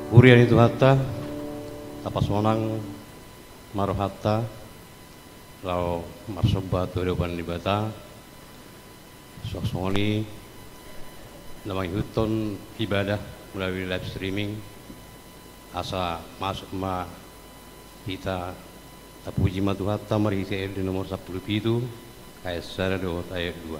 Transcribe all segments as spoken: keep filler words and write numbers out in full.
Huria ni Tuhanta, tapasonang ma rohanta laho marsomba tu adopan ni Debata. Suang songon i na mangihuthon ibadah melalui live streaming, asa masuk ma hita, tapuji ma Tuhanta marhite L D nomor sampulu pitu, ayat sada dohot ayat dua.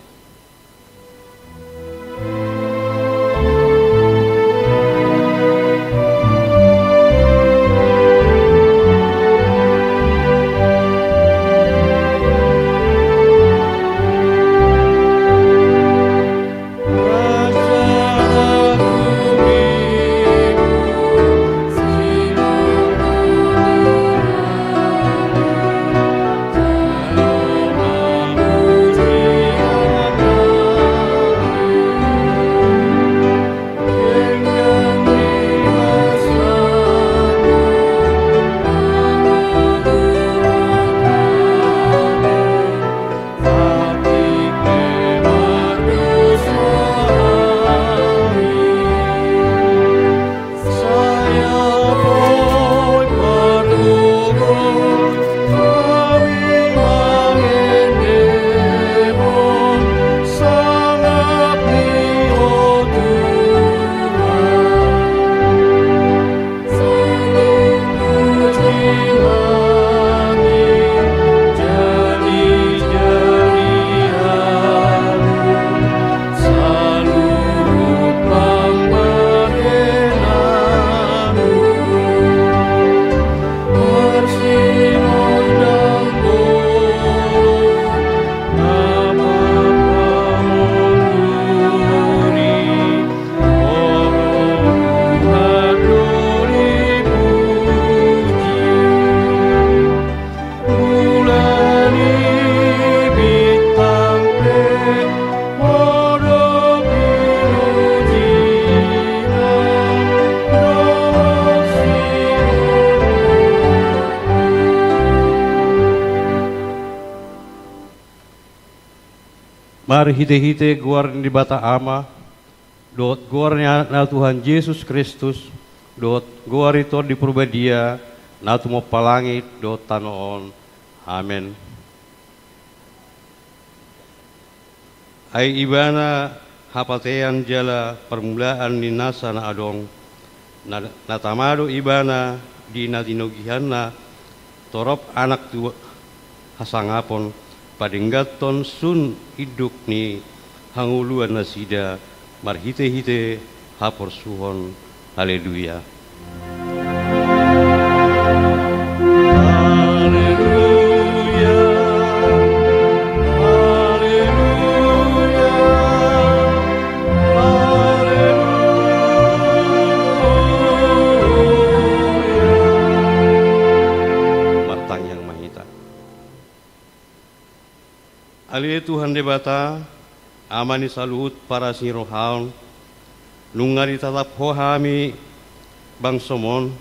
Marhitehite goar ni Debata Ama, dohot goar ni Anakna Tuhan Jesus Kristus, dohot goar ni Tondi Parbadia, na tumompa langit dohot tano on. Amen. Ai Ibana hapatean jala parmulaan ni nasa na adong, na, na tama do Ibana di na tinogihanna, torop anak tu hasangapon, padengganhon sun induk ni hangoluan nasida marhitehite haporsuhon. Haleluya. Haleluya. Haleluya. Haleluya. Martangiang ma hita. Ale Tuhan Debata, Ama ni saluhut parasi ni roha on, nunga ditatap Ho hami bangsoM on,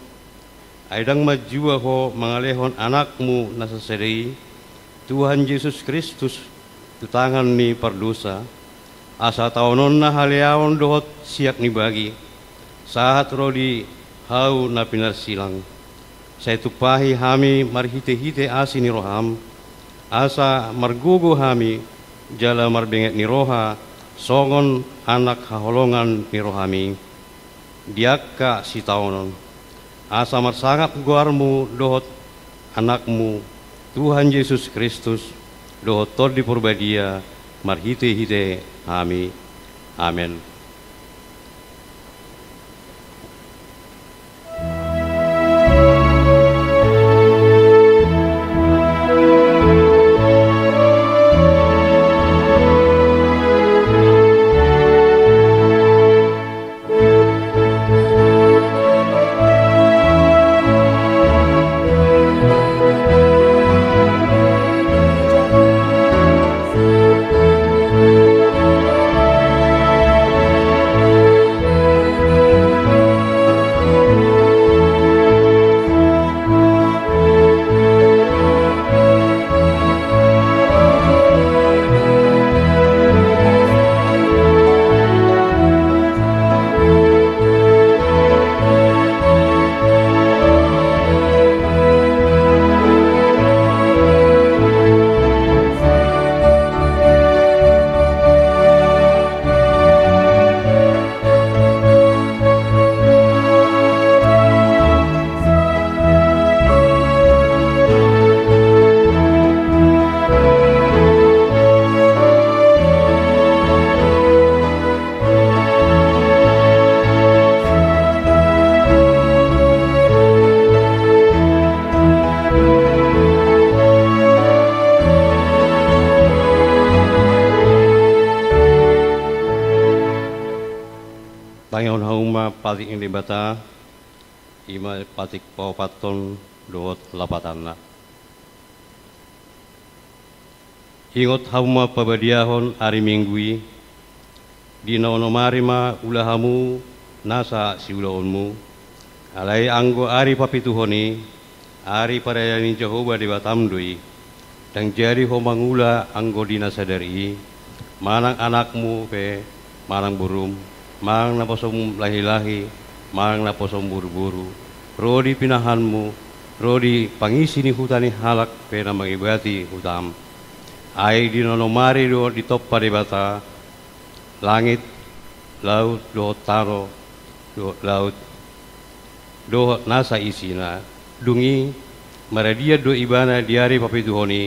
ai ndang manjua Ho mangalehon Anakmu na sasada i, Tuhan Jesus Kristus, tu tangan ni pardosa, asa taononna haleaon dohot siak ni bagi, sahat ro di hau na pinarsilang. Sai tumpahi hami marhitehite asi ni rohaM, asa margogo hami jala marbenget ni roha songon anak haholongan ni rohaMi di angka sitaonon, asa marsangap goarMu dohot Anakmu, Tuhan Jesus Kristus, dohot Tondi Parbadia, marhitehite hami. Amen. Patik ni Debata, i ma patik paopathon dohot lapatanna. Ingot hamu ma pabadiahon ari Minggu i, di na onom ari ma ula hamu nasa siulaonmu. Alai anggo ari papituhon i, ari parayaan ni Jahowa Debatam do i. Ndang jadi ho mangula anggo di na sadari i, manang anakmu pe, manang borum, manang naposom lahilahi, manang naposom boruboru, ro di pinahanmu, ro di pangisi ni huta ni halak pe na mangibati hutam. Ai di na onom ari do ditompa Debata langit, laut dohot tano, dohot laut, dohot nasa isina. Dung i, maradian do Ibana di ari papituhon i.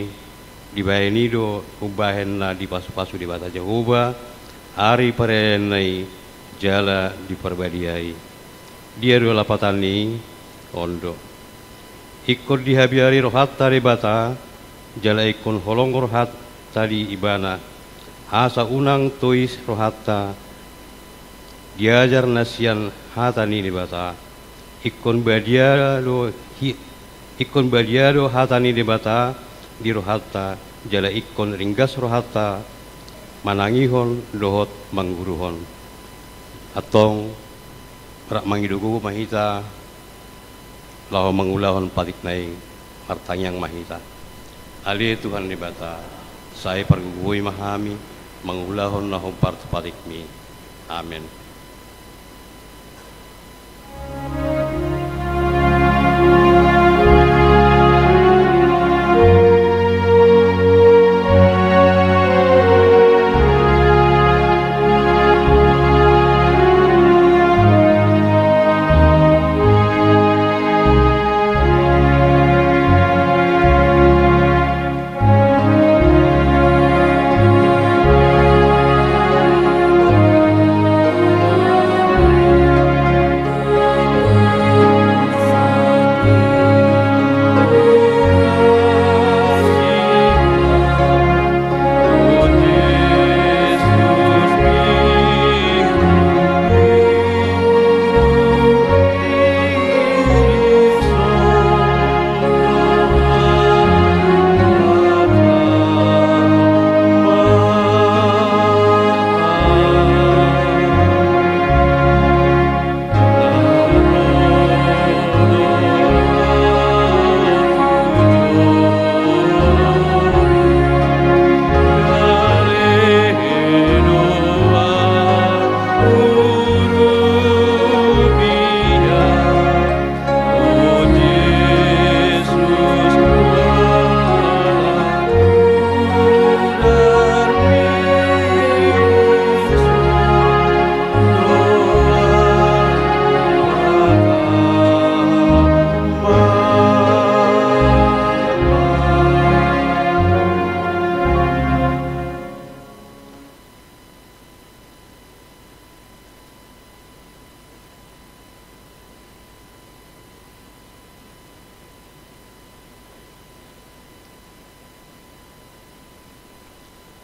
Dibahen i do umbahen na dipasupasu Debata Jahowa ari parayaan i jala diparbadiai. Dia do lapatan ni i? On do: Ingkon dihabiari rohanta Debata, jala ingkon holong rohanta di Ibana, asa unang tois rohanta di ajar na sian hata ni Debata. Ingkon badia do hi-, ingkon badia do hata ni Debata di rohanta, jala ingkon ringgas rohanta manangihon dohot mangguruhon. Antong, rap mangido gogo ma hita laho mangulahon patikna i. Martangiang ma hita. Ale Tuhan Debata, sai pargogoi ma hami mangulahon na hombar tu patikmi. Amen.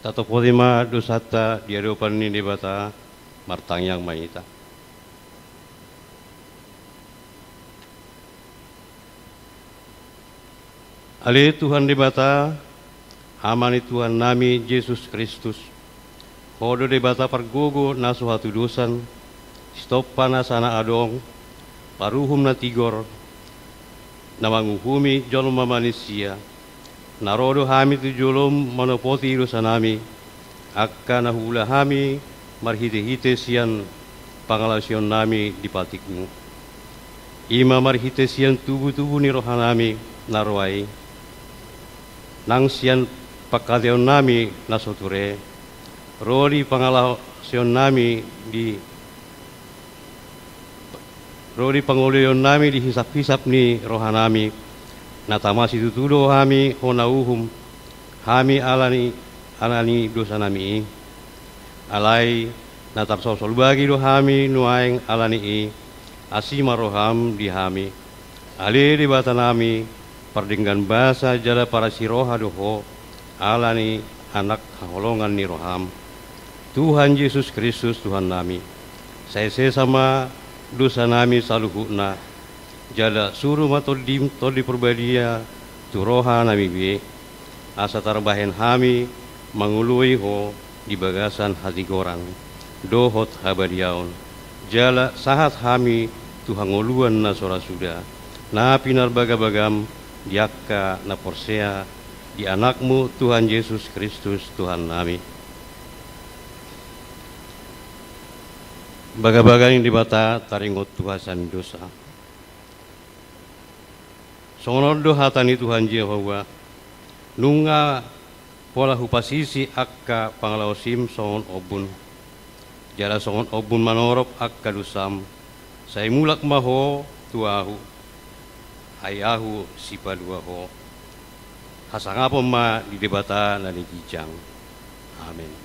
Tatopoti ma dosanta di adopan ni Debata, martangiang ma hita. Ale Tuhan Debata, Ama ni Tuhannami Jesus Kristus, Ho do Debata pargogo na so hatudosan, sitompa nasa na adong, paruhum na tigor, na manguhumi jolma manisia. Na ro do hami tu jolom manopoti dosanami, angka na huula hami marhitehite sian pangalaosionnami di patikmu. I ma marhite sian tubutubu ni rohanami na roa i, nang sian pangkataionnami na so ture, ro di pangalaosionnami di, ro di pangoloionnami di hisaphisap ni rohanami. Na tama situtu do hami hona uhum hami ala ni, ala ni dosanami i. Alai na tarsolsol bagi do hami nuaeng ala ni i. Asi ma roham di hami. Ale Debatanami, pardenggan basa jala parasi roha do Ho, ala ni Anak haholongan ni roham, Tuhan Jesus Kristus Tuhannami. Sai sesa ma dosanami saluhutna, jala suru ma Tondim, Tondi Parbadia, tu rohanami be, asa tarbahen hami mangoloi Ho di bagasan hatigoran dohot habadiaon, jala sahat hami tu hangoluan na so ra suda, na pinarbagabagam di angka na porsea di Anakmu Tuhan Jesus Kristus Tuhannami. Bagabaga ni Debata taringot tu hasesaan ni dosa. Songon on do hata ni Tuhan Jahowa: Nunga pola hupasisi angka pangalaosim songon ombun, jala songon ombun manorop angka dosam, sai mulak ma ho tu Ahu, ai Ahu sipalua ho. Hasangapon ma di Debata na di ginjang. Amen.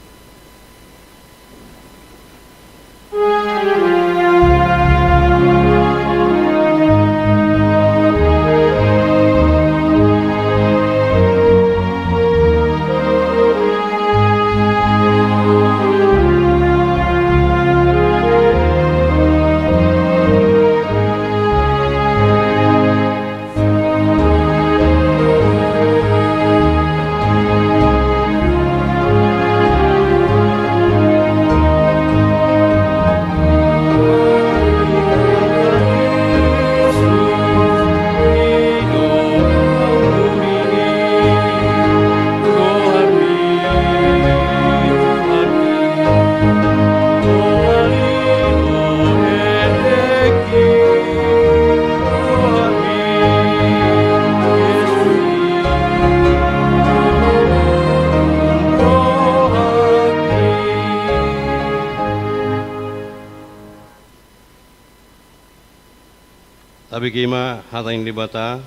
Tabege ma hata ni Debata,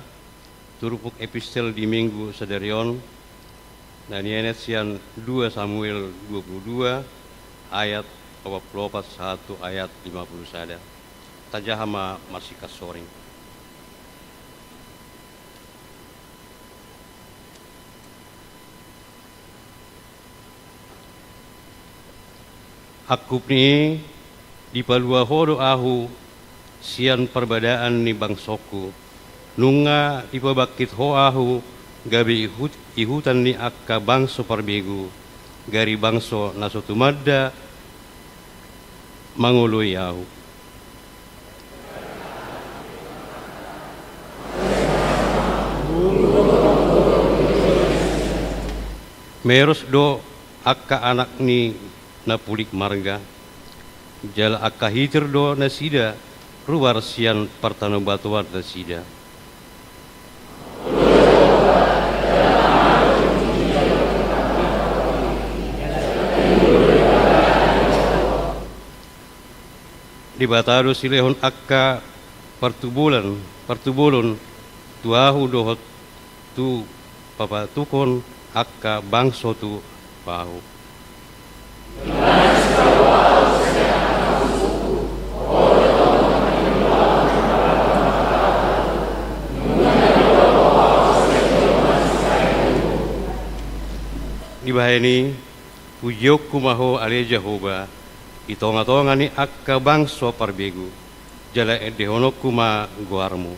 turpuk epistel di Minggu sadari on, na nienet sian dua Samuel dua puluh dua ayat opat puluh opat sahat tu ayat lima puluh sada. Tajaha ma marsingkat soring. Angkup ni i, dipalua ho do ahu sian parbadaan ni bangsongku. Nunga dipabangkit ho ahu gabe ihut-, ihutan ni angka bangso parbegu, gari bangso na so tumanda mangoloi ahu. Meros do angka anak ni na pulik marga, jala angka hitir do nasida ruar sian partanobatoan nasida. Debata do silehon angka partubolon, partubolon tu ahu dohot tu papatukhon angka bangso tu ahu. Dibahen i, pujionku ma ho ale Jahowa, di tongatonga ni angka bangso parbegu, jala endehononku ma goarmu.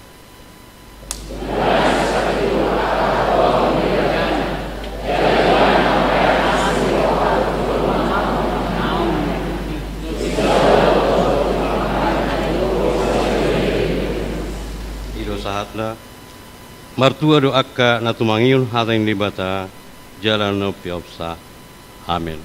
I do sahatna. Martua do angka na tumangihon hata ni Debata jala na umpeopsa. Amen.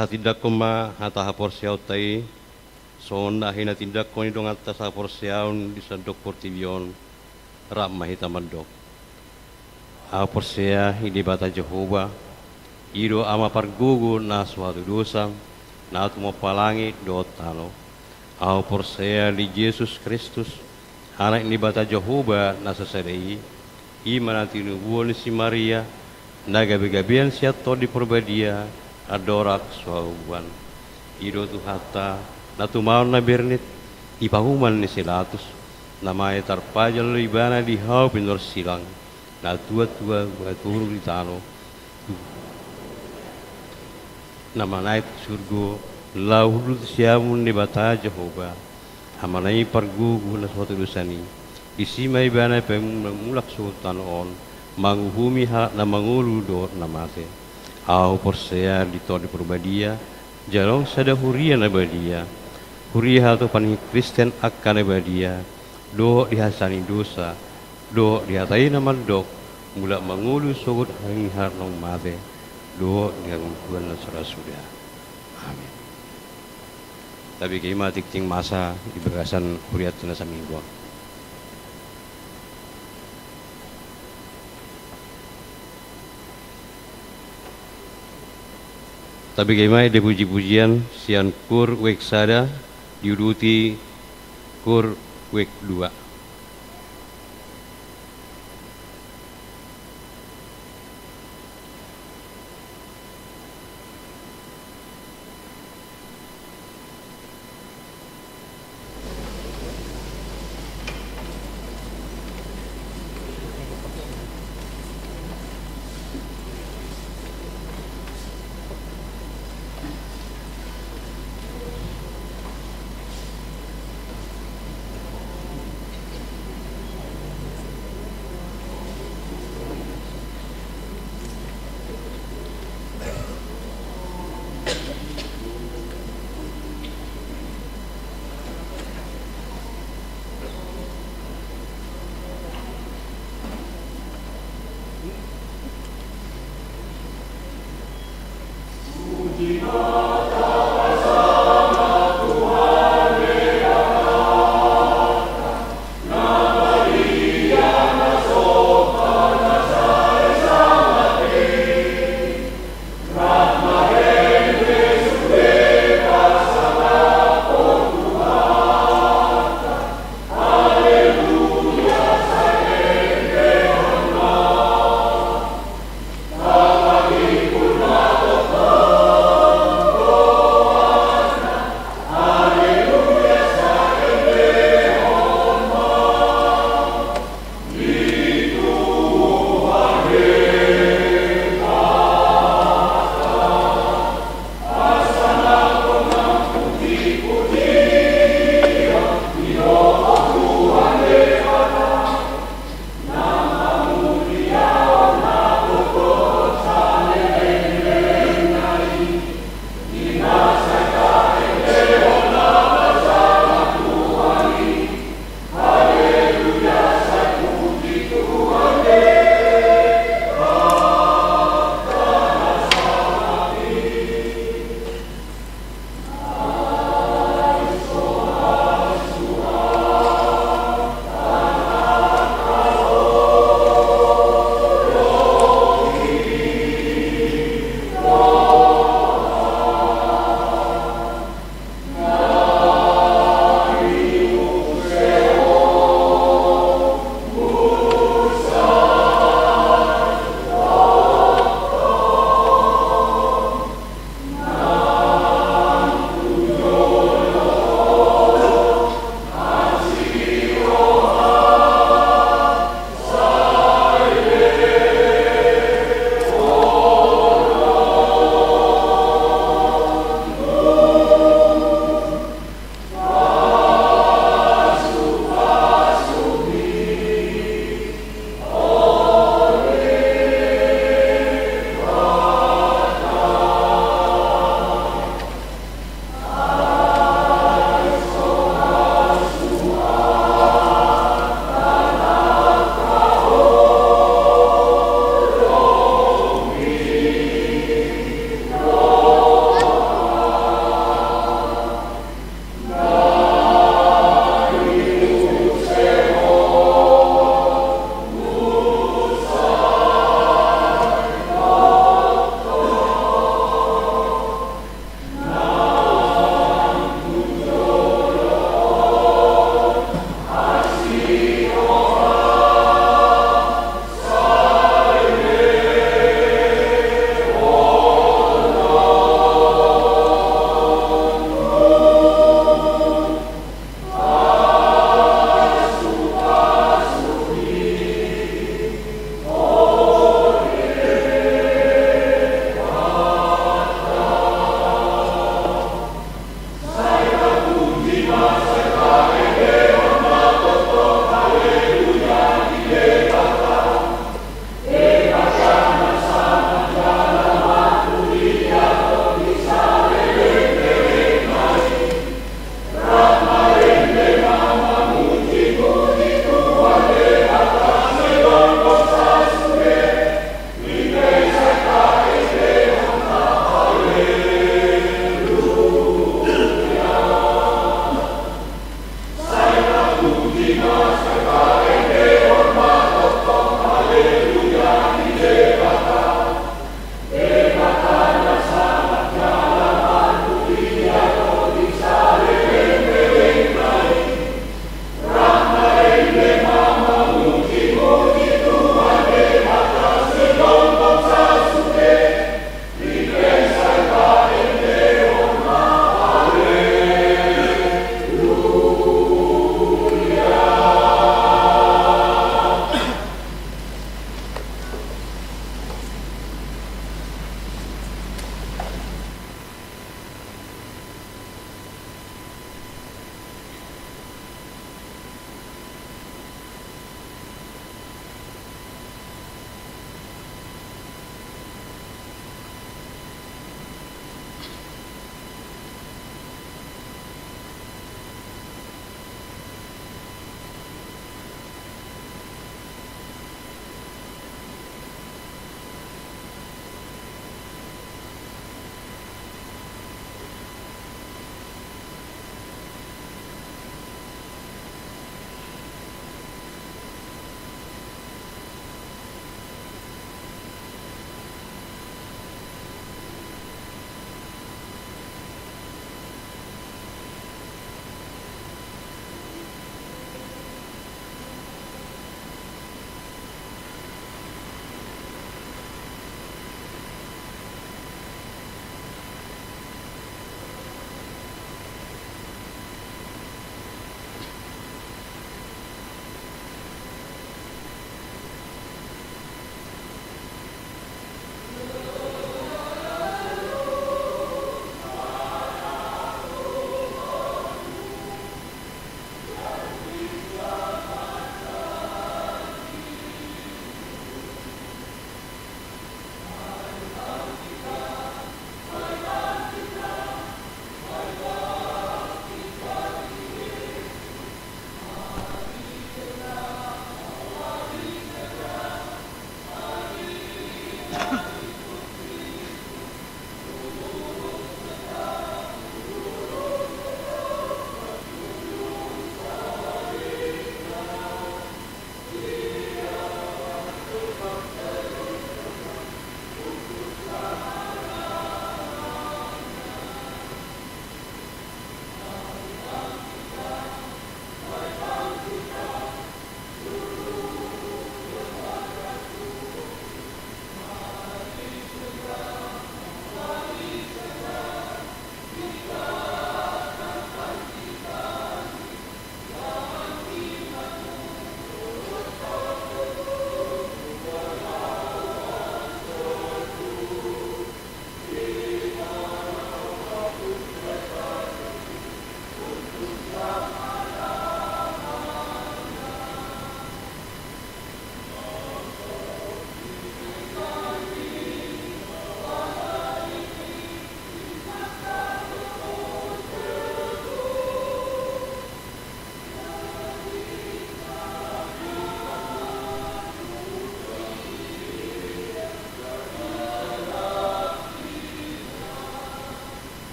Tahatindangkon ma hata haporseaonta i, songon na hinatindangkon ni donganta sahaporseaon di sandok portibi on. Rap ma hita mandok. Ahu porsea di Debata Jahowa, i do Ama pargogo na so hatudosan, na tumompa langit dohot tano. Ahu porsea di Jesus Kristus, Anak ni Debata Jahowa na sasada i, i ma na tinubuhon ni si Maria, na gabegabean sian Tondi Parbadia, andorang so habubuhan. I do Tuhanta, na tumaon na bernit, di pahuman ni si Latus, na mate tarpajal do Ibana di hau pinarsilang, na tuatua mangihut di tano, na manaek tu surgo, laho huduruthon siamun Debata Jahowa, Amana i pargogo na so hatudosan i. Disi ma Ibana pe mulak sogot tu tano on, manguhumi halak na mangolu dohot na mate. Ahu porsea di Tondi Parbadia, jala adong sada huria na badia, huria hatuapan ni Kristen angka na badia, dohot di hasesaan ni dosa, dohot di hata i na mandok, mulak mangolu sogot hami halak naung mate, dohot di hangoluan na so ra suda. Amin. Tabege ma tingting masa di bagasan hurianta na saminggu on. Tabege ma ende pujipujian sian kur wijk sada diuduti kur wijk dua.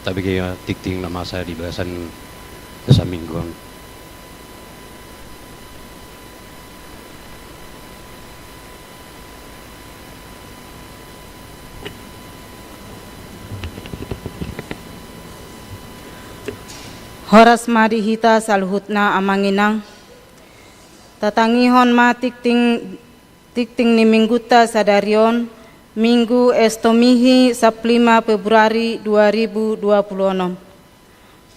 Tabege ma tingting na masa di bagasan saminggu on. Horas ma di hita saluhutna amang inang. Tatangihon ma tingting, tingting ni mingguta sadari on, Minggu Estomihi, sampulu lima Februari dua ribu dua puluh onom.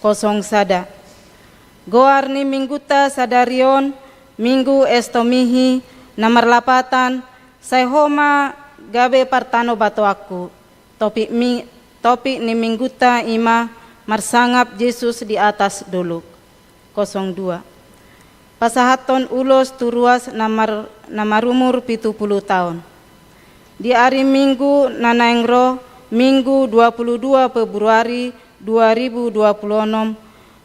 Kosong sada. Goar ni mingguta sadari on, Minggu Estomihi, na marlapatan, Sai ho ma gabe partanobatoanku. Topik mi-, topik ni mingguta i ma marsangap Jesus di atas dolok. Kosong dua. Pasahathon ulos tu ruas na mar-, na marumur pitu pulu taon. Di ari Minggu na naeng ro, Minggu dua pulu dua Februari dua ribu dua pulu onom,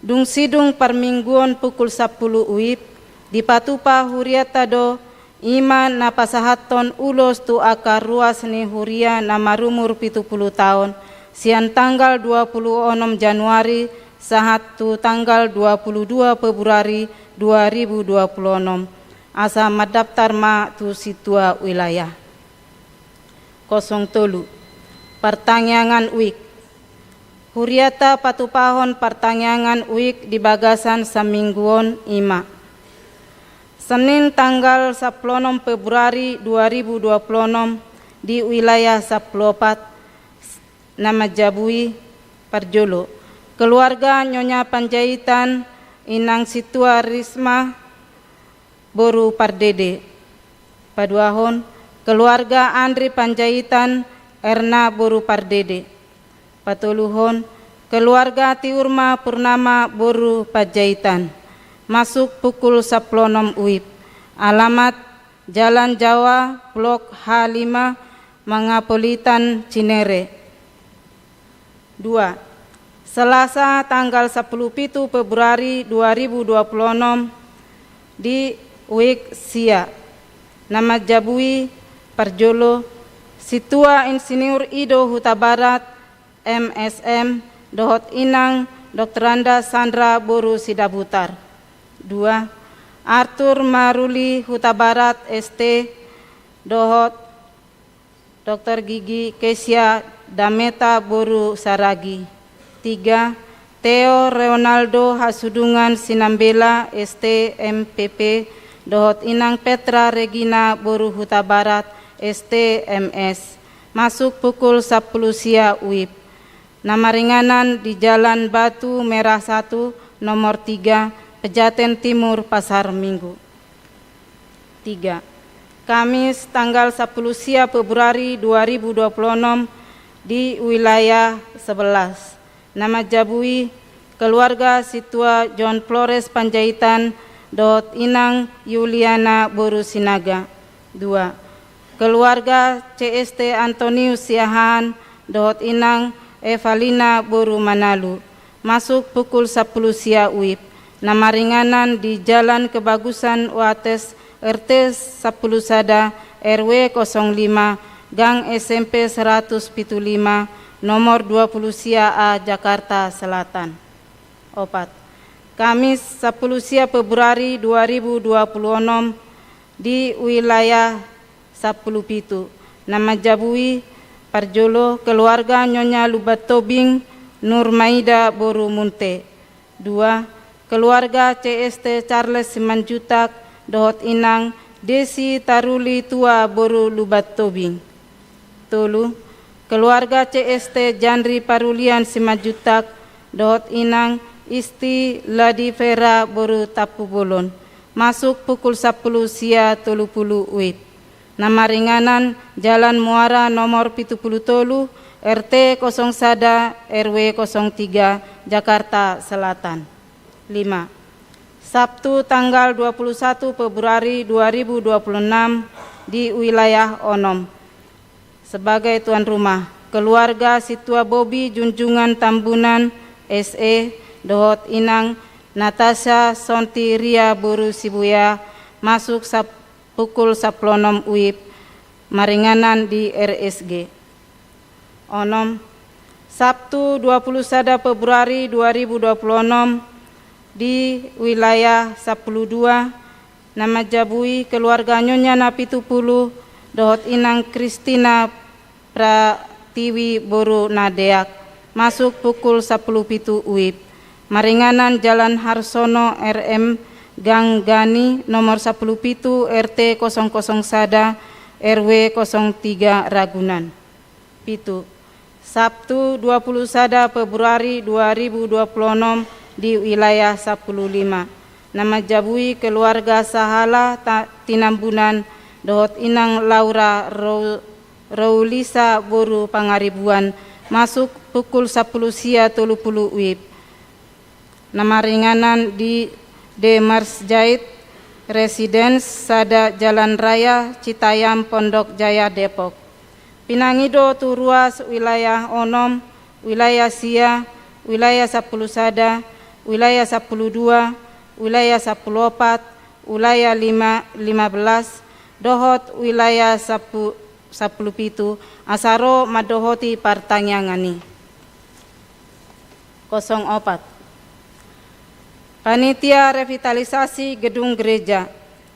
dung sidung parmingguon pukul sampulu uip, dipatupa hurianta do, i ma na pasahathon ulos tu angka ruas ni huria na marumur pitu pulu taon, sian tanggal dua pulu onom Januari sahat tu tanggal dua pulu dua Februari dua ribu dua pulu onom, asa mandaptar ma tu sintua wilayah. Kosong tolu. Partangiangan uik. Hurianta patupahon partangiangan uik di bagasan saminggu on i ma: Senin tanggal sampulu onom Februari dua ribu dua pulu onom, di wilayah sampulu opat, na manjabu i, parjolo, keluarga Nyonya Panjaitan, Inang Sintua Risma, boru Pardede. Paduahon, keluarga Andri Panjaitan, Erna boru Pardede. Patoluhon, keluarga Tiurma Purnama boru Panjaitan. Masuk pukul sampulu onom uip. Alamat, Jalan Jawa, Blok H lima, Mangapolitan, Cinere. Dua. Selasa tanggal sampulu pitu Februari dua ribu dua pulu onom, di uik sia. Na manjabu i, parjolo, Sintua Insinyur Ido Hutabarat, M Sim, dohot Inang Doktoranda Sandra boru Sidabutar. Dua. Artur Maruli Hutabarat, S T, dohot Doktor Gigi Kesia Dameta boru Saragi. Tiga. Theo Ronaldo Hasudungan Sinambela, S T, M P P, dohot Inang Petra Regina boru Hutabarat, S T, M S. Masuk pukul sampulu sia uip. Na maringanan di Jalan Batu Merah satu, nomor tiga, Pejaten Timur, Pasar Minggu. Tiga. Kamis tanggal sampulu sia Februari dua ribu dua pulu onom, di wilayah sebelas. Na manjabu i, keluarga Sintua John Flores Panjaitan dohot Inang Yuliana boru Sinaga. Dua. Keluarga C S T Antonius Siahaan dohot Inang Evalina boru Manalu. Masuk pukul sampulu sia uip. Na maringanan di Jalan Kebagusan Wates, R T sampulu sada, R W kosong lima, Gang S M P seratus pitu lima, nomor dua pulu sia A, Jakarta Selatan. Opat. Kamis sampulu sia Februari dua ribu dua pulu onom, di wilayah sampulu pitu. Na manjabu i, parjolo, keluarga Nyonya Lumban Tobing, Nurmaida boru Munte. Dua. Keluarga C S T Charles Simanjuntak dohot Inang Desi Taruli Tua boru Lumban Tobing. Tolu. Keluarga C S T Janri Parulian Simanjuntak dohot Inang Isti Ladifera boru Tampubolon. Masuk pukul sampulu sia tolu pulu uip. Na maringanan Jalan Muara nomor pitu pulu tolu, R T kosong sada, R W kosong tiga, Jakarta Selatan. Lima. Sabtu tanggal dua puluh satu Februari dua ribu dua puluh enam, di wilayah onom. Sebagai tuan rumah, keluarga Sintua Bobi Junjungan Tambunan, S E, dohot Inang Natasha Sonti Ria boru Sibuea, masuk sap-, pukul sampulu onom uip, maringanan di R S G. Onom. Sabtu dua puluh sada Februari dua ribu dua puluh enam di wilayah sampulu dua, na manjabui keluarga Nyonya Napitupulu dohot Inang Kristina Pratiwi boru Nadeak, masuk pukul sampulu pitu WIB. Maringanan Jalan Harsono R M Gang Gani, nomor sampulu pitu, R T kosong kosong sada, R W kosong tiga, Ragunan. Pitu. Sabtu dua puluh sada Februari dua ribu dua puluh enam di wilayah sampulu lima, na manjabui keluarga sahala ta-, Tinambunan dohot Inang Laura Rou-, Roulisa boru Pangaribuan, masuk pukul sampulu sia tolu pulu WIB. Na maringanan di The Masjid Residence, sada Jalan Raya Citayam, Pondok Jaya, Depok. Pinangido tu ruas wilayah onom, wilayah sia, wilayah sampulu sada, wilayah sampulu dua, wilayah sampulu opat, wilayah lima, lima belas, dohot wilayah sapu-, sampulu pitu, asa ro mandohoti partangiangan i. Kosong opat. Panitia Revitalisasi Gedung Gereja,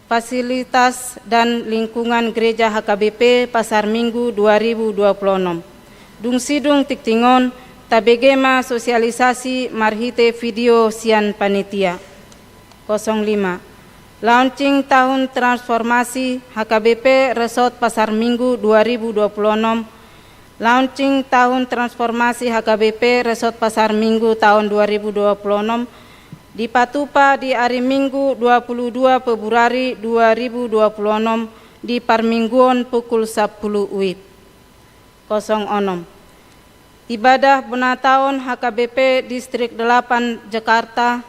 Fasilitas dan Lingkungan Gereja H K B P Pasar Minggu dua ribu dua puluh enam. Dung sidung tingting on, tabege ma sosialisasi marhite video sian panitia. Kosong lima. Launching Tahun Transformasi H K B P Resort Pasar Minggu dua ribu dua puluh enam. Launching Tahun Transformasi H K B P Resort Pasar Minggu tahun dua ribu dua puluh enam dipatupa di ari Minggu dua puluh dua Februari dua ribu dua puluh enam di parmingguon pukul sampulu WIB. Kosong onom. Ibadah bona taon H K B P Distrik delapan Jakarta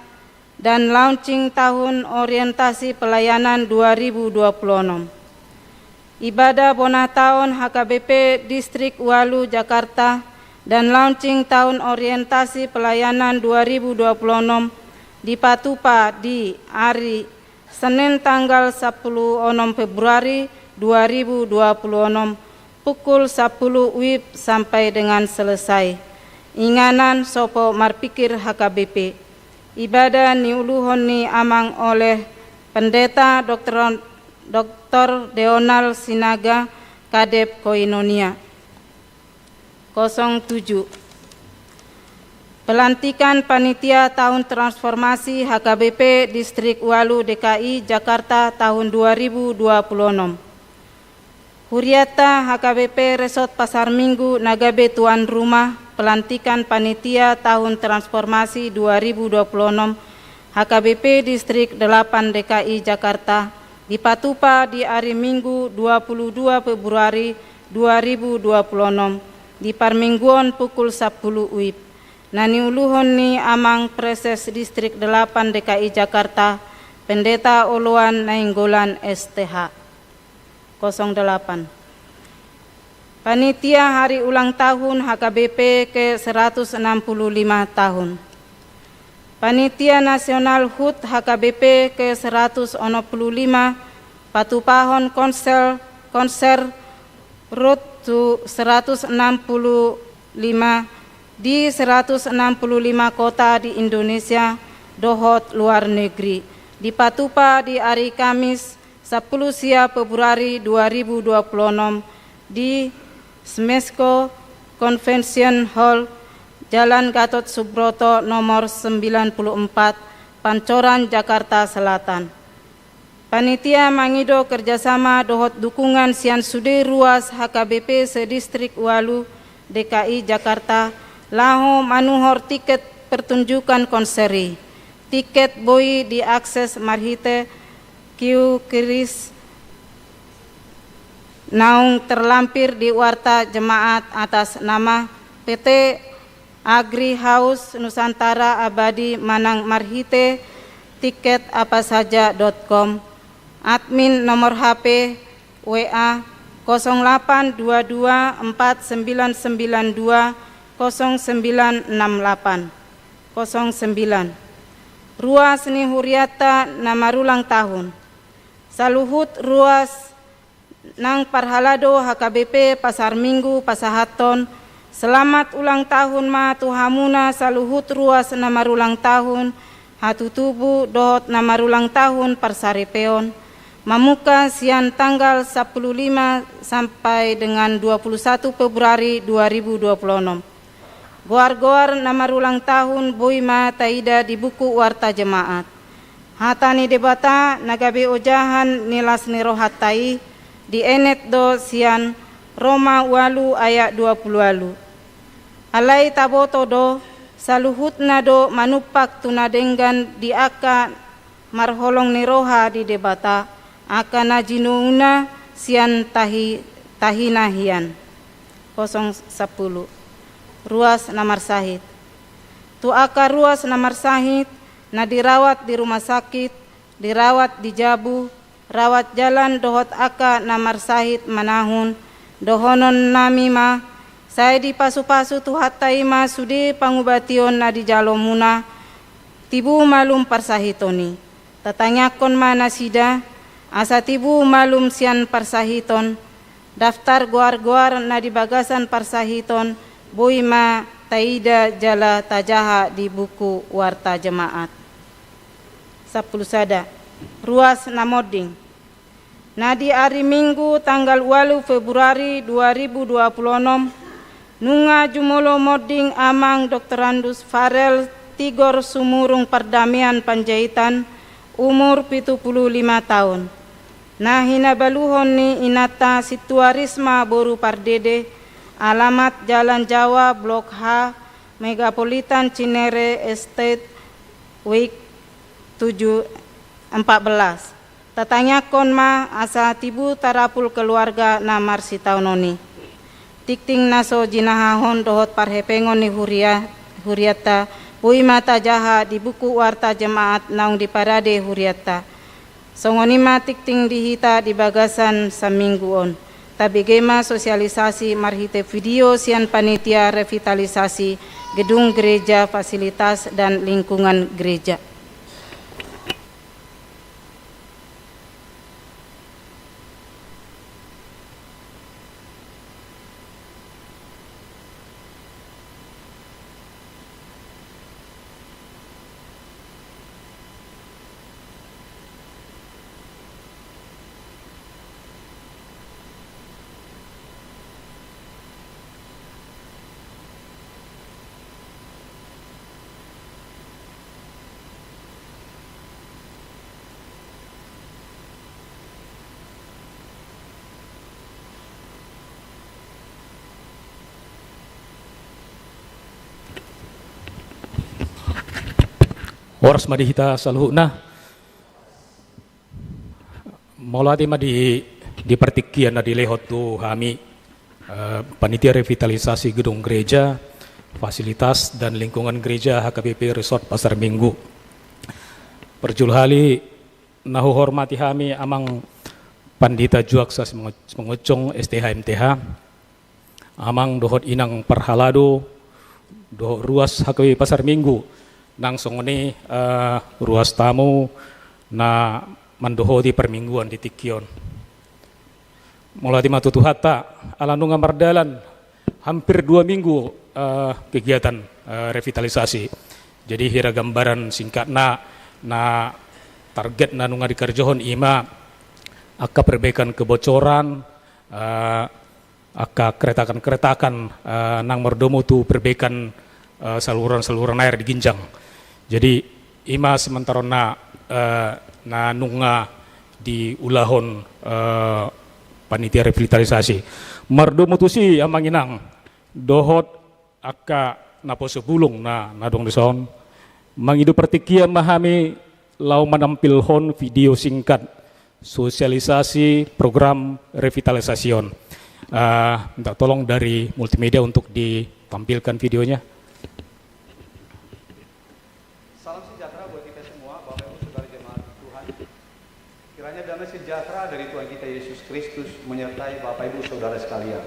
dan launching tahun orientasi pelayanan dua ribu dua puluh enam. Ibadah bona taon H K B P Distrik ualu Jakarta dan launching tahun orientasi pelayanan dua ribu dua puluh enam dipatupa di ari Senin tanggal sampulu onom Februari dua ribu dua puluh onom, pukul sampulu WIB sampai dengan selesai. Inganan sopo marpikir H K B P. Ibadah niuluhon ni amang oleh Pendeta Doktor, Doktor Deonal Sinaga, Kadep Koinonia. Kosong tujuh. Pelantikan Panitia Tahun Transformasi H K B P Distrik ualu D K I Jakarta tahun dua ribu dua puluh enam. Hurianta H K B P Resort Pasar Minggu na gabe tuan rumah pelantikan Panitia Tahun Transformasi dua ribu dua puluh enam H K B P Distrik delapan D K I Jakarta dipatupa di ari Minggu dua puluh dua Februari dua ribu dua puluh enam di parmingguon pukul sampulu WIB, na niuluhon ni amang Praeses Distrik delapan D K I Jakarta, Pendeta Oloan Nainggolan S T H. Kosong delapan. Panitia hari ulang tahun H K B P ke seratus enam puluh lima tahun. Panitia Nasional HUT H K B P ke seratus onom puluh lima patupahon konser, konser Road to seratus enam puluh lima di seratus enam puluh lima kota di Indonesia dohot luar negeri. Dipatupa di ari Kamis, sampulu sia Februari dua ribu dua puluh onom di Smesco Convention Hall, Jalan Gatot Subroto nomor sembilan puluh empat, Pancoran, Jakarta Selatan. Panitia mangido kerjasama dohot dukungan sian sude ruas H K B P se-Distrik ualu D K I Jakarta laho manuhor tiket pertunjukan konser i. Tiket boi diakses marhite Q-Kris naung terlampir di warta jemaat atas nama P T Agri House Nusantara Abadi manang marhite tiket apasaja dot com. Admin nomor H P, W A, kosong delapan dua dua empat sembilan sembilan dua kosong sembilan enam delapan. Kosong sembilan. Ruas ni hurianta na marulang tahun. Saluhut ruas nang parhalado H K B P Pasar Minggu pasahathon Selamat ulang tahun ma tu hamuna saluhut ruas na marulang tahun hatutubu dohot na marulang tahun parsaripeon, mamungka sian tanggal sampulu lima sampai dengan dua pulu satu Februari dua ribu dua pulu onom. Goar-goar na marulang tahun boi ma taida di buku warta jemaat. Hata ni Debata na gabe ojahan ni las ni rohanta i dienet do sian Roma ualu ayat dua pulu ualu. Alai taboto do, saluhutna do manumpak tu na denggan di angka marholong ni roha di Debata, angka na jinouNa sian tahi, tahina hian. Kosong sampulu. Ruas na marsahit. Tu angka ruas na marsahit, na dirawat di rumah sakit, dirawat di jabu, rawat jalan dohot angka na marsahit manahun, dohononnami ma, sai dipasu-pasu Tuhanta i ma sude pangubation na dijalomuna, tibu malum parsahiton i. Tatangiangkon ma nasida, asa tibu malum sian parsahiton, daftar goar-goar na di bagasan parsahiton, boi ma taida jala tajaha di buku warta jemaat. Sampulu sada. Ruas na monding. Na di ari Minggu tanggal ualu Februari dua ribu dua pulu onom, nunga jumolo monding Amang Doktorandus Farel Tigor Sumurung Pardamaian Panjaitan, umur pitu pulu lima taon. Na hinabaluhon ni inanta Sintua Risma boru Pardede, alamat Jalan Jawa, Blok H, Megapolitan Cinere Estate, Wik tujuh, empat belas. Tatangiangkon ma asa tibu tarapul keluarga na marsitaonon i. Tingting na so jinahahon dohot parhepengon ni huria, hurianta, boi ma tajaha di buku warta jemaat naung diparade hurianta. Songon i ma tingting di hita di bagasan saminggu on. Tabege ma sosialisasi marhite video sian panitia revitalisasi gedung gereja, fasilitas, dan lingkungan gereja. Horas ma di hita saluhutna. Mauliate ma di, di partingkian na dilehon tu hami, eh, panitia revitalisasi gedung gereja, fasilitas dan lingkungan gereja H K B P Resort Pasar Minggu. Parjolo hali na huhormati hami Amang Pandita Juaksa Simango-, Simangoncong, S T H, M T H. Amang dohot inang parhalado, dohot ruas H K B P Pasar Minggu, nang songon i, eh, ruas tamu na mandohoti parmingguan di tingki on. Mauliate ma tu Tuhanta, ala nunga mardalan hampir dua minggu, eh, kegiatan, eh, revitalisasi. Jadi hira gambaran singkatna, na target na nunga dikerjohon i ma angka perbaikan kebocoran, eh, angka keretakan-keretakan, eh, nang mardomu tu perbaikan, eh, saluran-saluran air di ginjang. Jadi, i ma sementara na, eh, na nunga diulahon, eh, panitia revitalisasi. Mardomu tusi, Amang Inang, dohot angka naposo bulung na, na adong dison, mangido partingkian ma hami laho manampilhon video singkat sosialisasi program revitalisasi on. Eh, minta tolong dari multimedia untuk ditampilkan videonya. Salam sejahtera buat kita semua, Bapak Ibu Saudara jemaat Tuhan. Kiranya damai sejahtera dari Tuhan kita Yesus Kristus menyertai Bapak Ibu Saudara sekalian.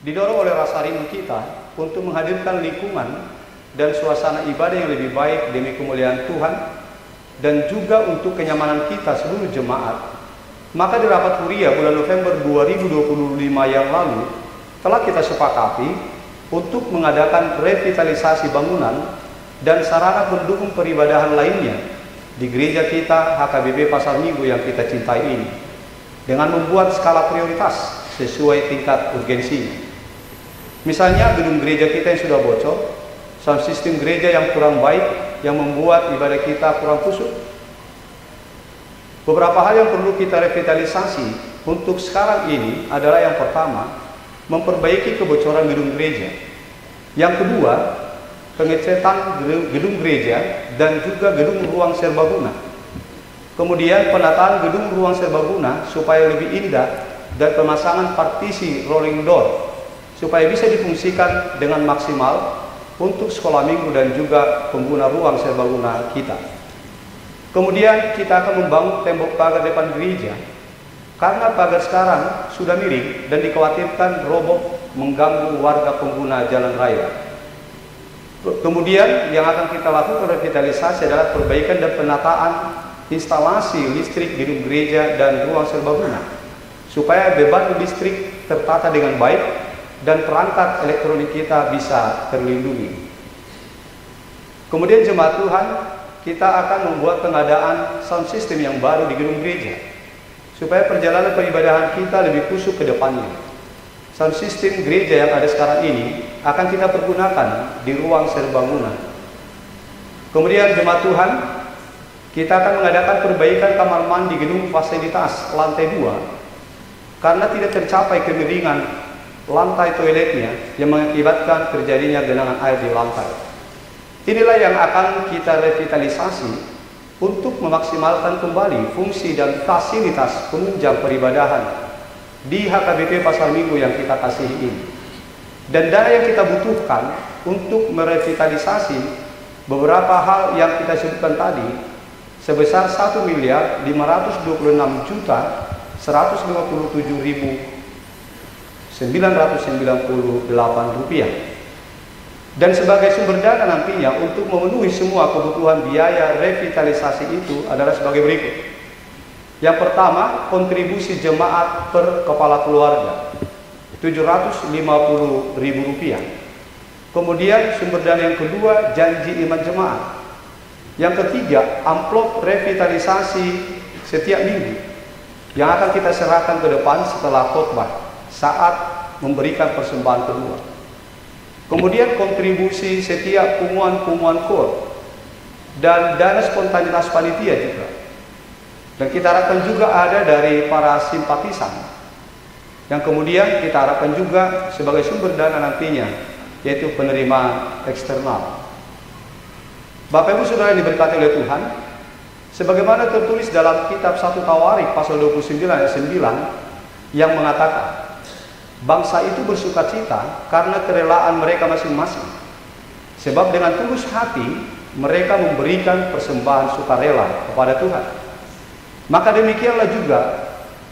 Didorong oleh rasa rindu kita untuk menghadirkan lingkungan dan suasana ibadah yang lebih baik demi kemuliaan Tuhan dan juga untuk kenyamanan kita seluruh jemaat, maka di rapat huria bulan November dua ribu dua puluh lima yang lalu, Telah kita sepakati untuk mengadakan revitalisasi bangunan dan sarana pendukung peribadahan lainnya di gereja kita, H K B P Pasar Minggu yang kita cintai ini, dengan membuat skala prioritas sesuai tingkat urgensinya. Misalnya, gedung gereja kita yang sudah bocor, sound system gereja yang kurang baik, yang membuat ibadah kita kurang khusyuk. Beberapa hal yang perlu kita revitalisasi untuk sekarang ini adalah, yang pertama, memperbaiki kebocoran gedung gereja. Yang kedua, pengecatan gedung, gedung gereja dan juga gedung ruang serbaguna. Kemudian, penataan gedung ruang serbaguna supaya lebih indah dan pemasangan partisi rolling door supaya bisa difungsikan dengan maksimal untuk sekolah minggu dan juga pengguna ruang serbaguna kita. Kemudian, kita akan membangun tembok pagar depan gereja, karena pagar sekarang sudah miring dan dikhawatirkan roboh, mengganggu warga pengguna jalan raya. Ke-, kemudian, yang akan kita lakukan revitalisasi adalah perbaikan dan penataan instalasi listrik gedung gereja dan ruang serbaguna, supaya beban listrik tertata dengan baik dan perangkat elektronik kita bisa terlindungi. Kemudian, jemaat Tuhan, kita akan membuat pengadaan sound system yang baru di gedung gereja, supaya perjalanan peribadahan kita lebih khusyuk ke depannya. Sound system gereja yang ada sekarang ini akan kita pergunakan di ruang serbaguna. Kemudian, jemaat Tuhan, kita akan mengadakan perbaikan kamar mandi gedung fasilitas lantai dua, karena tidak tercapai kemiringan lantai toiletnya yang mengakibatkan terjadinya genangan air di lantai. Inilah yang akan kita revitalisasi untuk memaksimalkan kembali fungsi dan fasilitas penunjang peribadahan di H K B P Pasar Minggu yang kita kasihi ini. Dan dana yang kita butuhkan untuk merevitalisasi beberapa hal yang kita sebutkan tadi sebesar satu miliar lima ratus dua puluh enam juta seratus lima puluh tujuh ribu sembilan ratus sembilan puluh delapan rupiah. Dan sebagai sumber dana nantinya untuk memenuhi semua kebutuhan biaya revitalisasi itu adalah sebagai berikut. Yang pertama, kontribusi jemaat per kepala keluarga, tujuh ratus lima puluh ribu rupiah. Kemudian, sumber dana yang kedua, janji iman jemaat. Yang ketiga, amplop revitalisasi setiap minggu yang akan kita serahkan ke depan setelah khotbah saat memberikan persembahan kedua. Kemudian, kontribusi setiap punguan-punguan koor dan dana spontanitas panitia juga. Dan kita harapkan juga ada dari para simpatisan, yang kemudian kita harapkan juga sebagai sumber dana nantinya, yaitu penerimaan eksternal. Bapak Ibu Saudara yang diberkati oleh Tuhan, sebagaimana tertulis dalam kitab satu Tawarik pasal dua puluh sembilan ayat sembilan yang mengatakan, "Bangsa itu bersukacita karena kerelaan mereka masing-masing. Sebab dengan tulus hati mereka memberikan persembahan sukarela kepada Tuhan." Maka demikianlah juga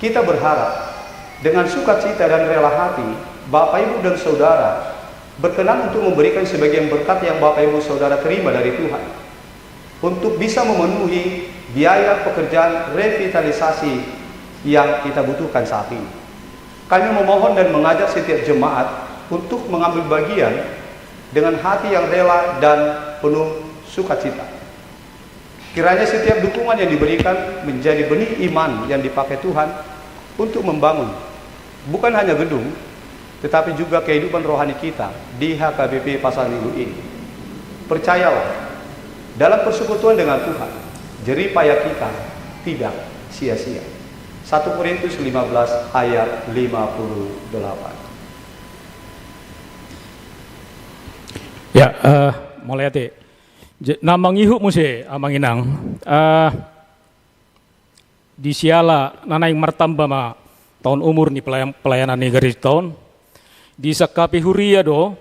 kita berharap, dengan sukacita dan rela hati, Bapak, Ibu, dan Saudara berkenan untuk memberikan sebagian berkat yang Bapak, Ibu, Saudara terima dari Tuhan untuk bisa memenuhi biaya pekerjaan revitalisasi yang kita butuhkan saat ini. Kami memohon dan mengajak setiap jemaat untuk mengambil bagian dengan hati yang rela dan penuh sukacita. Kiranya setiap dukungan yang diberikan menjadi benih iman yang dipakai Tuhan untuk membangun bukan hanya gedung, tetapi juga kehidupan rohani kita di H K B P Pasar Minggu ini. Percayalah, dalam persekutuan dengan Tuhan, jerih payah kita tidak sia-sia. Satu Korintus lima belas ayat lima puluh delapan. Ya, eh, mauliate. Je-, na mangihut muse, Amang Inang. Eh, di siala na naeng martamba ma taon umur ni pelayan-, pelayanan ni gareja on, disangkapi huria do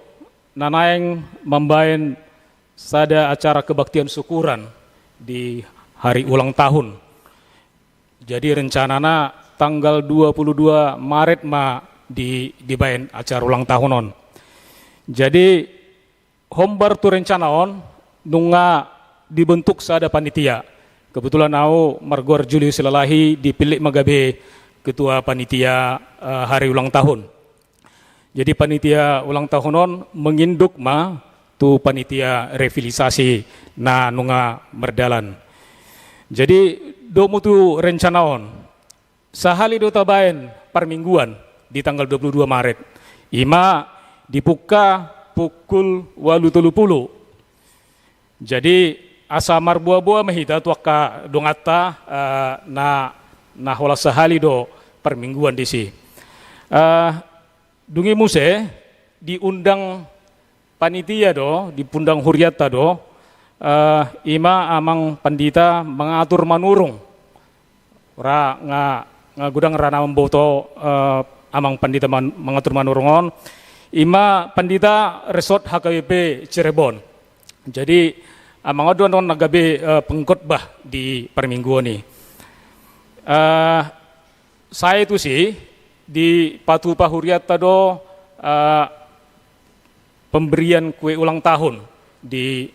na naeng mambaen sada acara kebaktian syukuran di hari ulang tahun. Jadi, rencanana tanggal dua puluh dua Maret ma di, dibaen acara ulang tahun on. Jadi, hombar tu rencana on, nunga dibentuk sada panitia. Kebetulan au margoar Julius Lalahi, dipillit ma gabe ketua panitia, eh, hari ulang tahun. Jadi panitia ulang tahun on menginduk ma tu panitia revitalisasi na nunga mardalan. Jadi domu tu rencana on, sahali do tabaen parmingguan di tanggal dua puluh dua Maret. Ima dipungka pukul ualu tolu pulu. Jadi asa marboa-boa ma hita tu angka donganta, eh, na, na holan sahali do parmingguan disi. Eh, dung i muse diundang panitia do, diundang hurianta do, eh, ima amang pandita mangatur manurung. Ra nga, nga godang ra na mamboto, eh, amang pandita man, mangatur manurung on. Ima pandita resort H K B P Cirebon. Jadi amang on do annon na gabe, eh, pengkhotbah di parmingguon i. Eh, sae tusi dipatupa hurianta do, eh, pemberian kue ulang tahun di,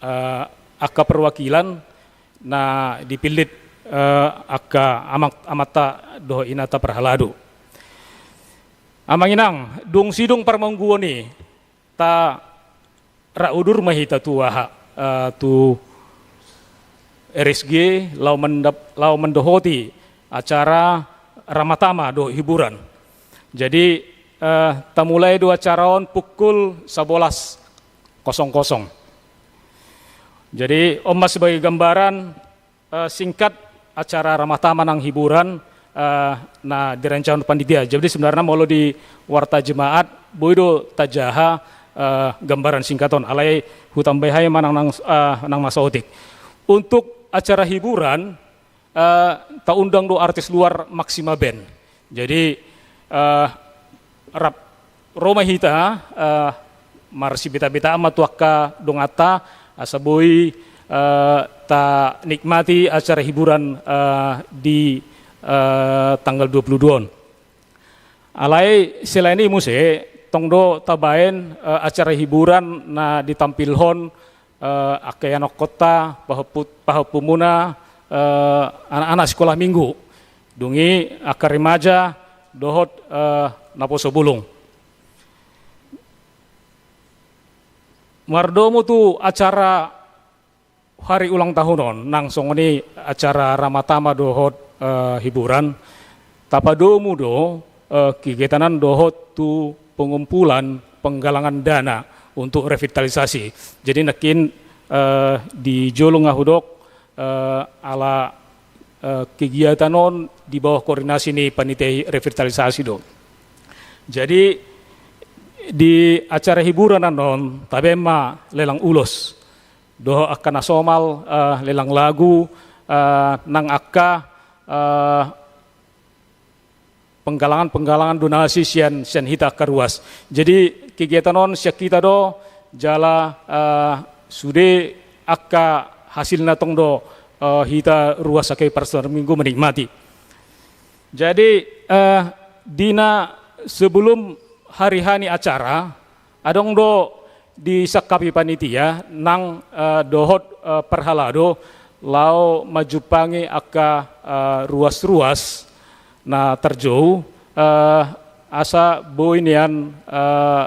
eh, angka perwakilan na dipillit, eh, angka amang, amanta dohot inanta parhalado. Amang inang, dung sidung parmingguon i, ta ra udur ma hita tu aha, eh, tu R S G laho mandap, laho mandohoti acara ramatama dohot hiburan. Jadi, eh, tamulai do acara on pukul sabolas kosong kosong. Jadi on ma sebagai gambaran, eh, singkat acara ramatama nang hiburan, eh, na direncanakan panitia. Jadi sebenarna molo di warta jemaat boi do tajaha, eh, gambaran singkat on. Alai hutambai hami ma nang, nang, eh, nang na saotik. Untuk acara hiburan, eh, taundang do artis luar Maxima Band. Jadi, eh, rap ro ma hita, eh, marsibeta-betaan ma tu angka donganta asa boi, eh, tanikmati acara hiburan, eh, di, eh, tanggal dua puluh dua on. Alai selain i muse tong do tabaen, eh, acara hiburan na ditampilhon, eh, angka ianakhonta, pahompu, pahompumuna, eh, anak-anak sikola minggu. Dung i angka remaja dohot, eh, naposo bulung. Mardomu tu acara hari ulang tahun on, nang songon i acara ramatama dohot, eh, hiburan, tapadomu do, eh, kegiatan an dohot tu pengumpulan penggalangan dana untuk revitalisasi. Jadi nangkin, eh, di jolo nga hudok, eh, ala, eh, kegiatan on di bawah koordinasi ni panitia revitalisasi do. Jadi di acara hiburan annon tabaen ma lelang ulos dohot angka na somal, eh, lelang lagu, eh, nang angka, eh, penggalangan-penggalangan donasi sian, sian hita angka ruas. Jadi kegiatan on sian hita do jala, eh, sude angka hasilna tong do, eh, hita ruas H K B P Pasar Minggu menikmati. Jadi, eh, di na sebelum hari H ni acara, adong do disangkapi panitia nang, eh, dohot, eh, parhalado laho manjumpangi angka, eh, ruas-ruas na tarjou, eh, asa boi nian, eh,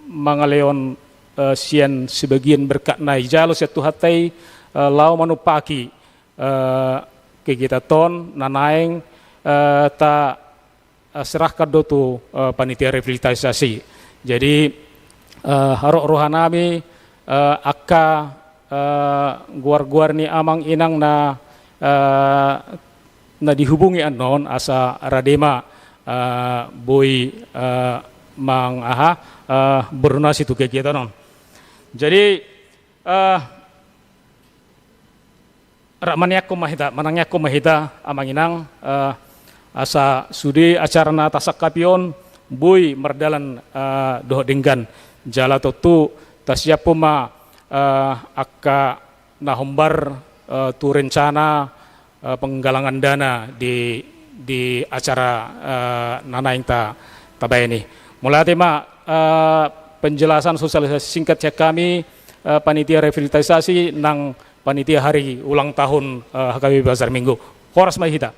mangalehon, eh, sian sebagian berkat na dijalo sian Tuhanta i, eh, laho manumpaki, eh, kegiatan on na naeng, eh, ta eh, serahkan do tu, eh, panitia revitalisasi. Jadi, eh, ro rohanami, eh, angka, eh, goar-goar ni amang inang na, eh, na dihubungi annon asa rade ma, eh, boi, eh, mang aha, eh, berdonasi tu kegiatan on. Jadi, eh, ra manangiangkon ma hita, manangiangkon ma hita amang inang, eh, asa sude acara na tasangkapi on boi mardalan, eh, dohot denggan. Jala tontu tasiaphon ma, eh, angka na hombar, eh, tu rencana, eh, penggalangan dana di, di acara, eh, na naeng ta, tabaen i. Mauliate ma, eh, penjelasan sosialisasi singkat sian hami, eh, panitia revitalisasi nang panitia hari ulang tahun, eh, H K B P Pasar Minggu. Horas ma hita.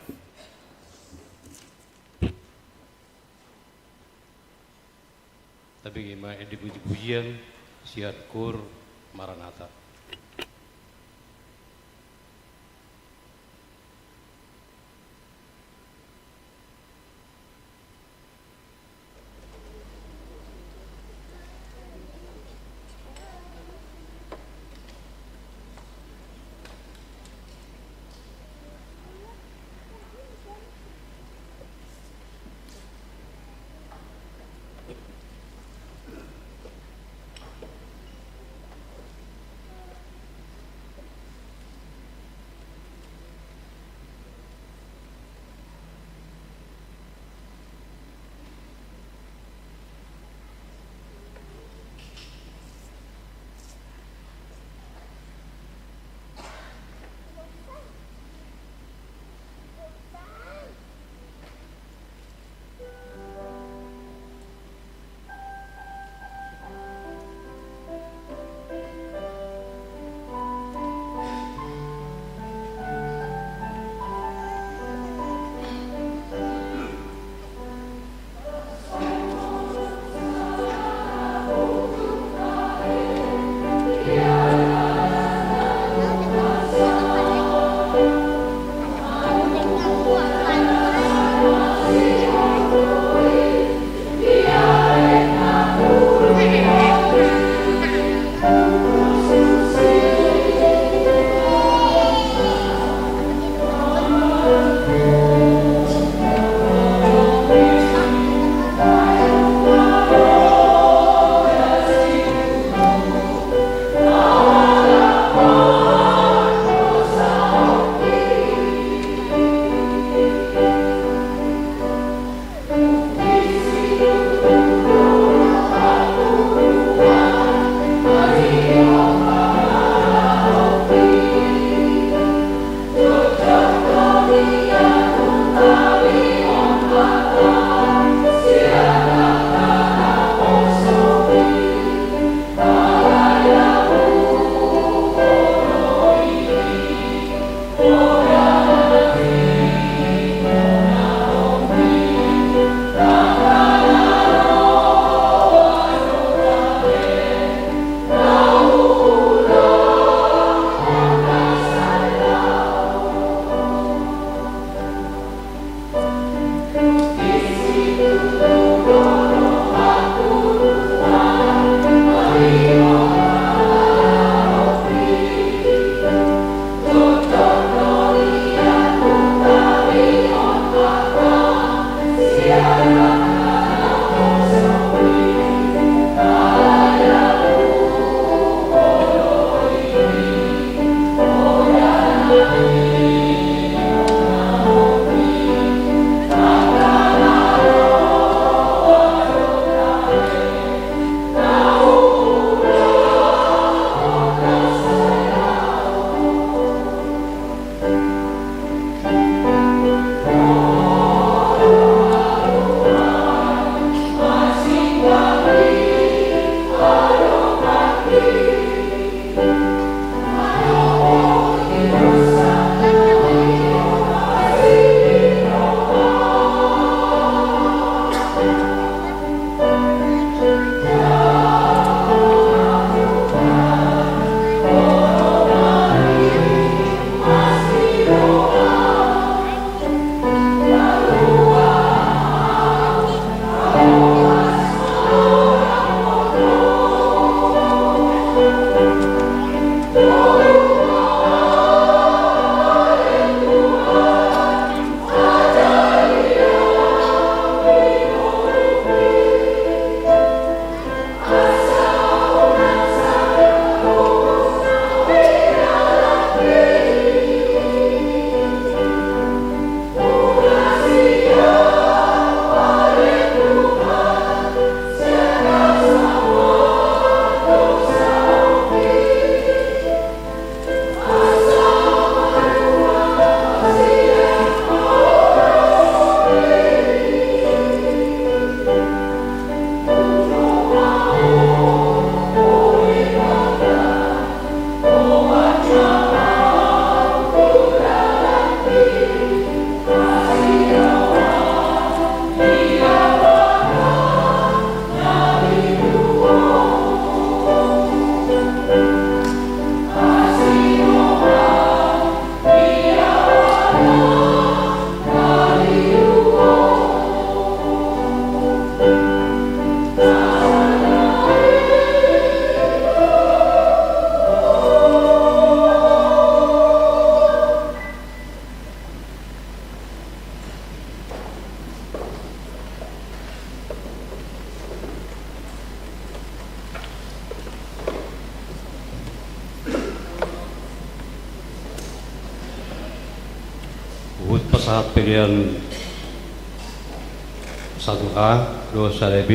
Tabege ma ende puji-pujian sian Koor Maranatha. Pasahat pelean satu A dohot sada B,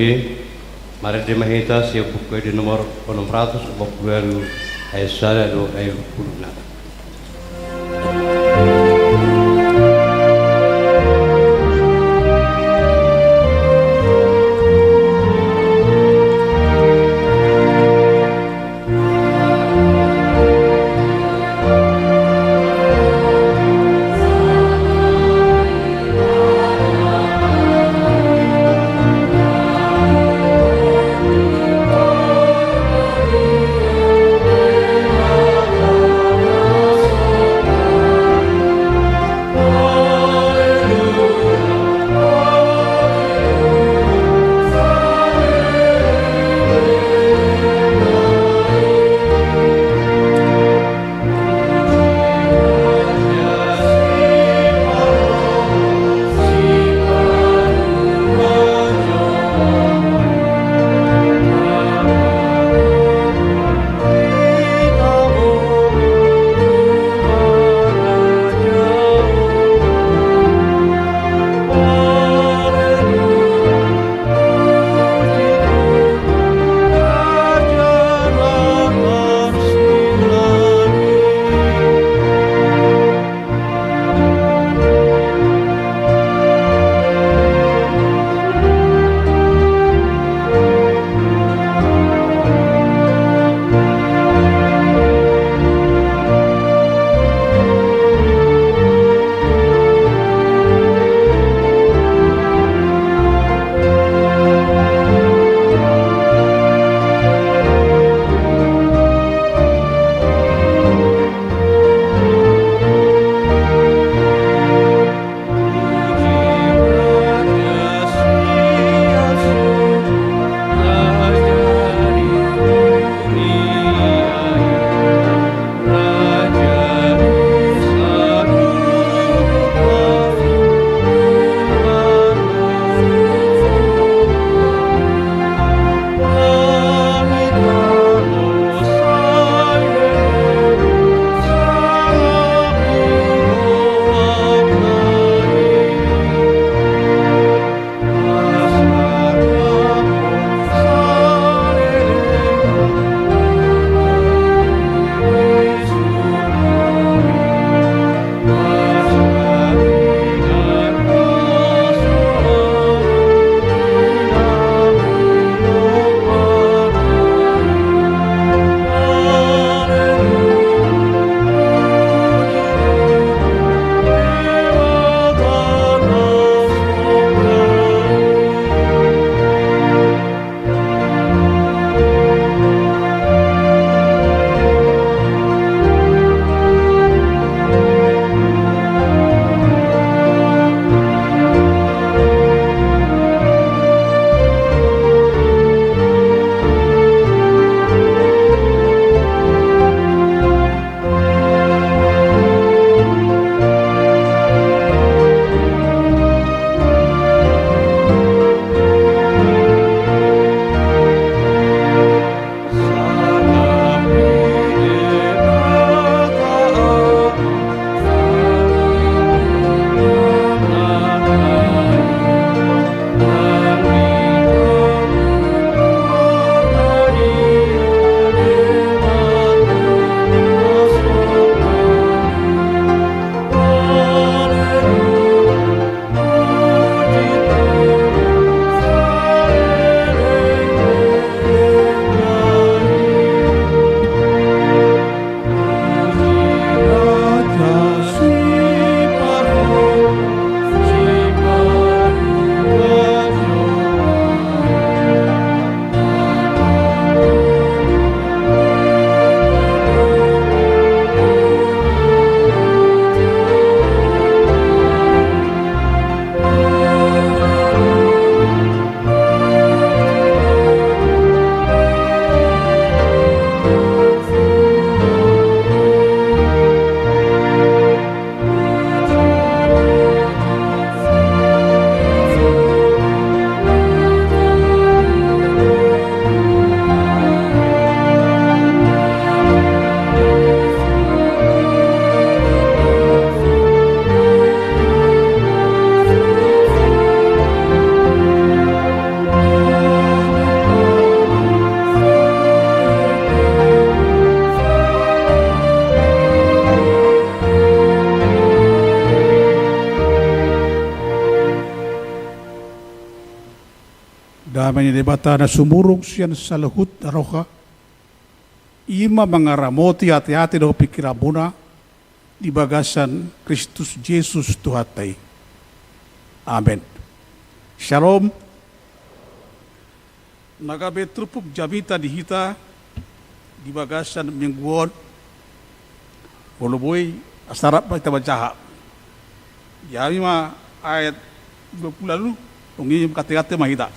marende ma hita sian Buku Ende nomor onom ratus opat pulu ualu, ayat sada dohot ayat dua pulu na. Dame ni Debata na sumurung sian saluhut roha, i ma mangaramoti ateate dohot pingkiranmuna di bagasan Kristus Jesus Tuhanta i. Amen. Syalom. Na gabe turpuk jamita di hita di bagasan minggu on, molo boi, asa rap ma hita manjaha. Jadi ma ayat dua puluh lalu, dung i mangkatai-katai ma hita.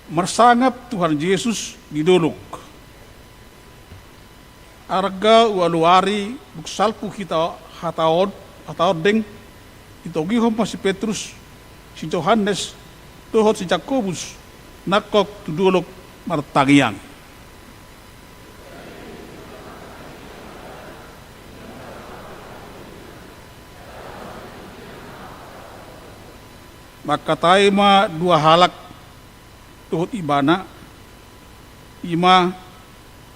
Marsangap Tuhan Jesus di dolok. Arga ualu ari dung salpu hita hata on, hata ondeng, ditogihon ma si Petrus, si Johannes, dohot si Jakobus, nangkok tu dolok martangiang. Mangkatai ma dua halak dohot ibana, i ma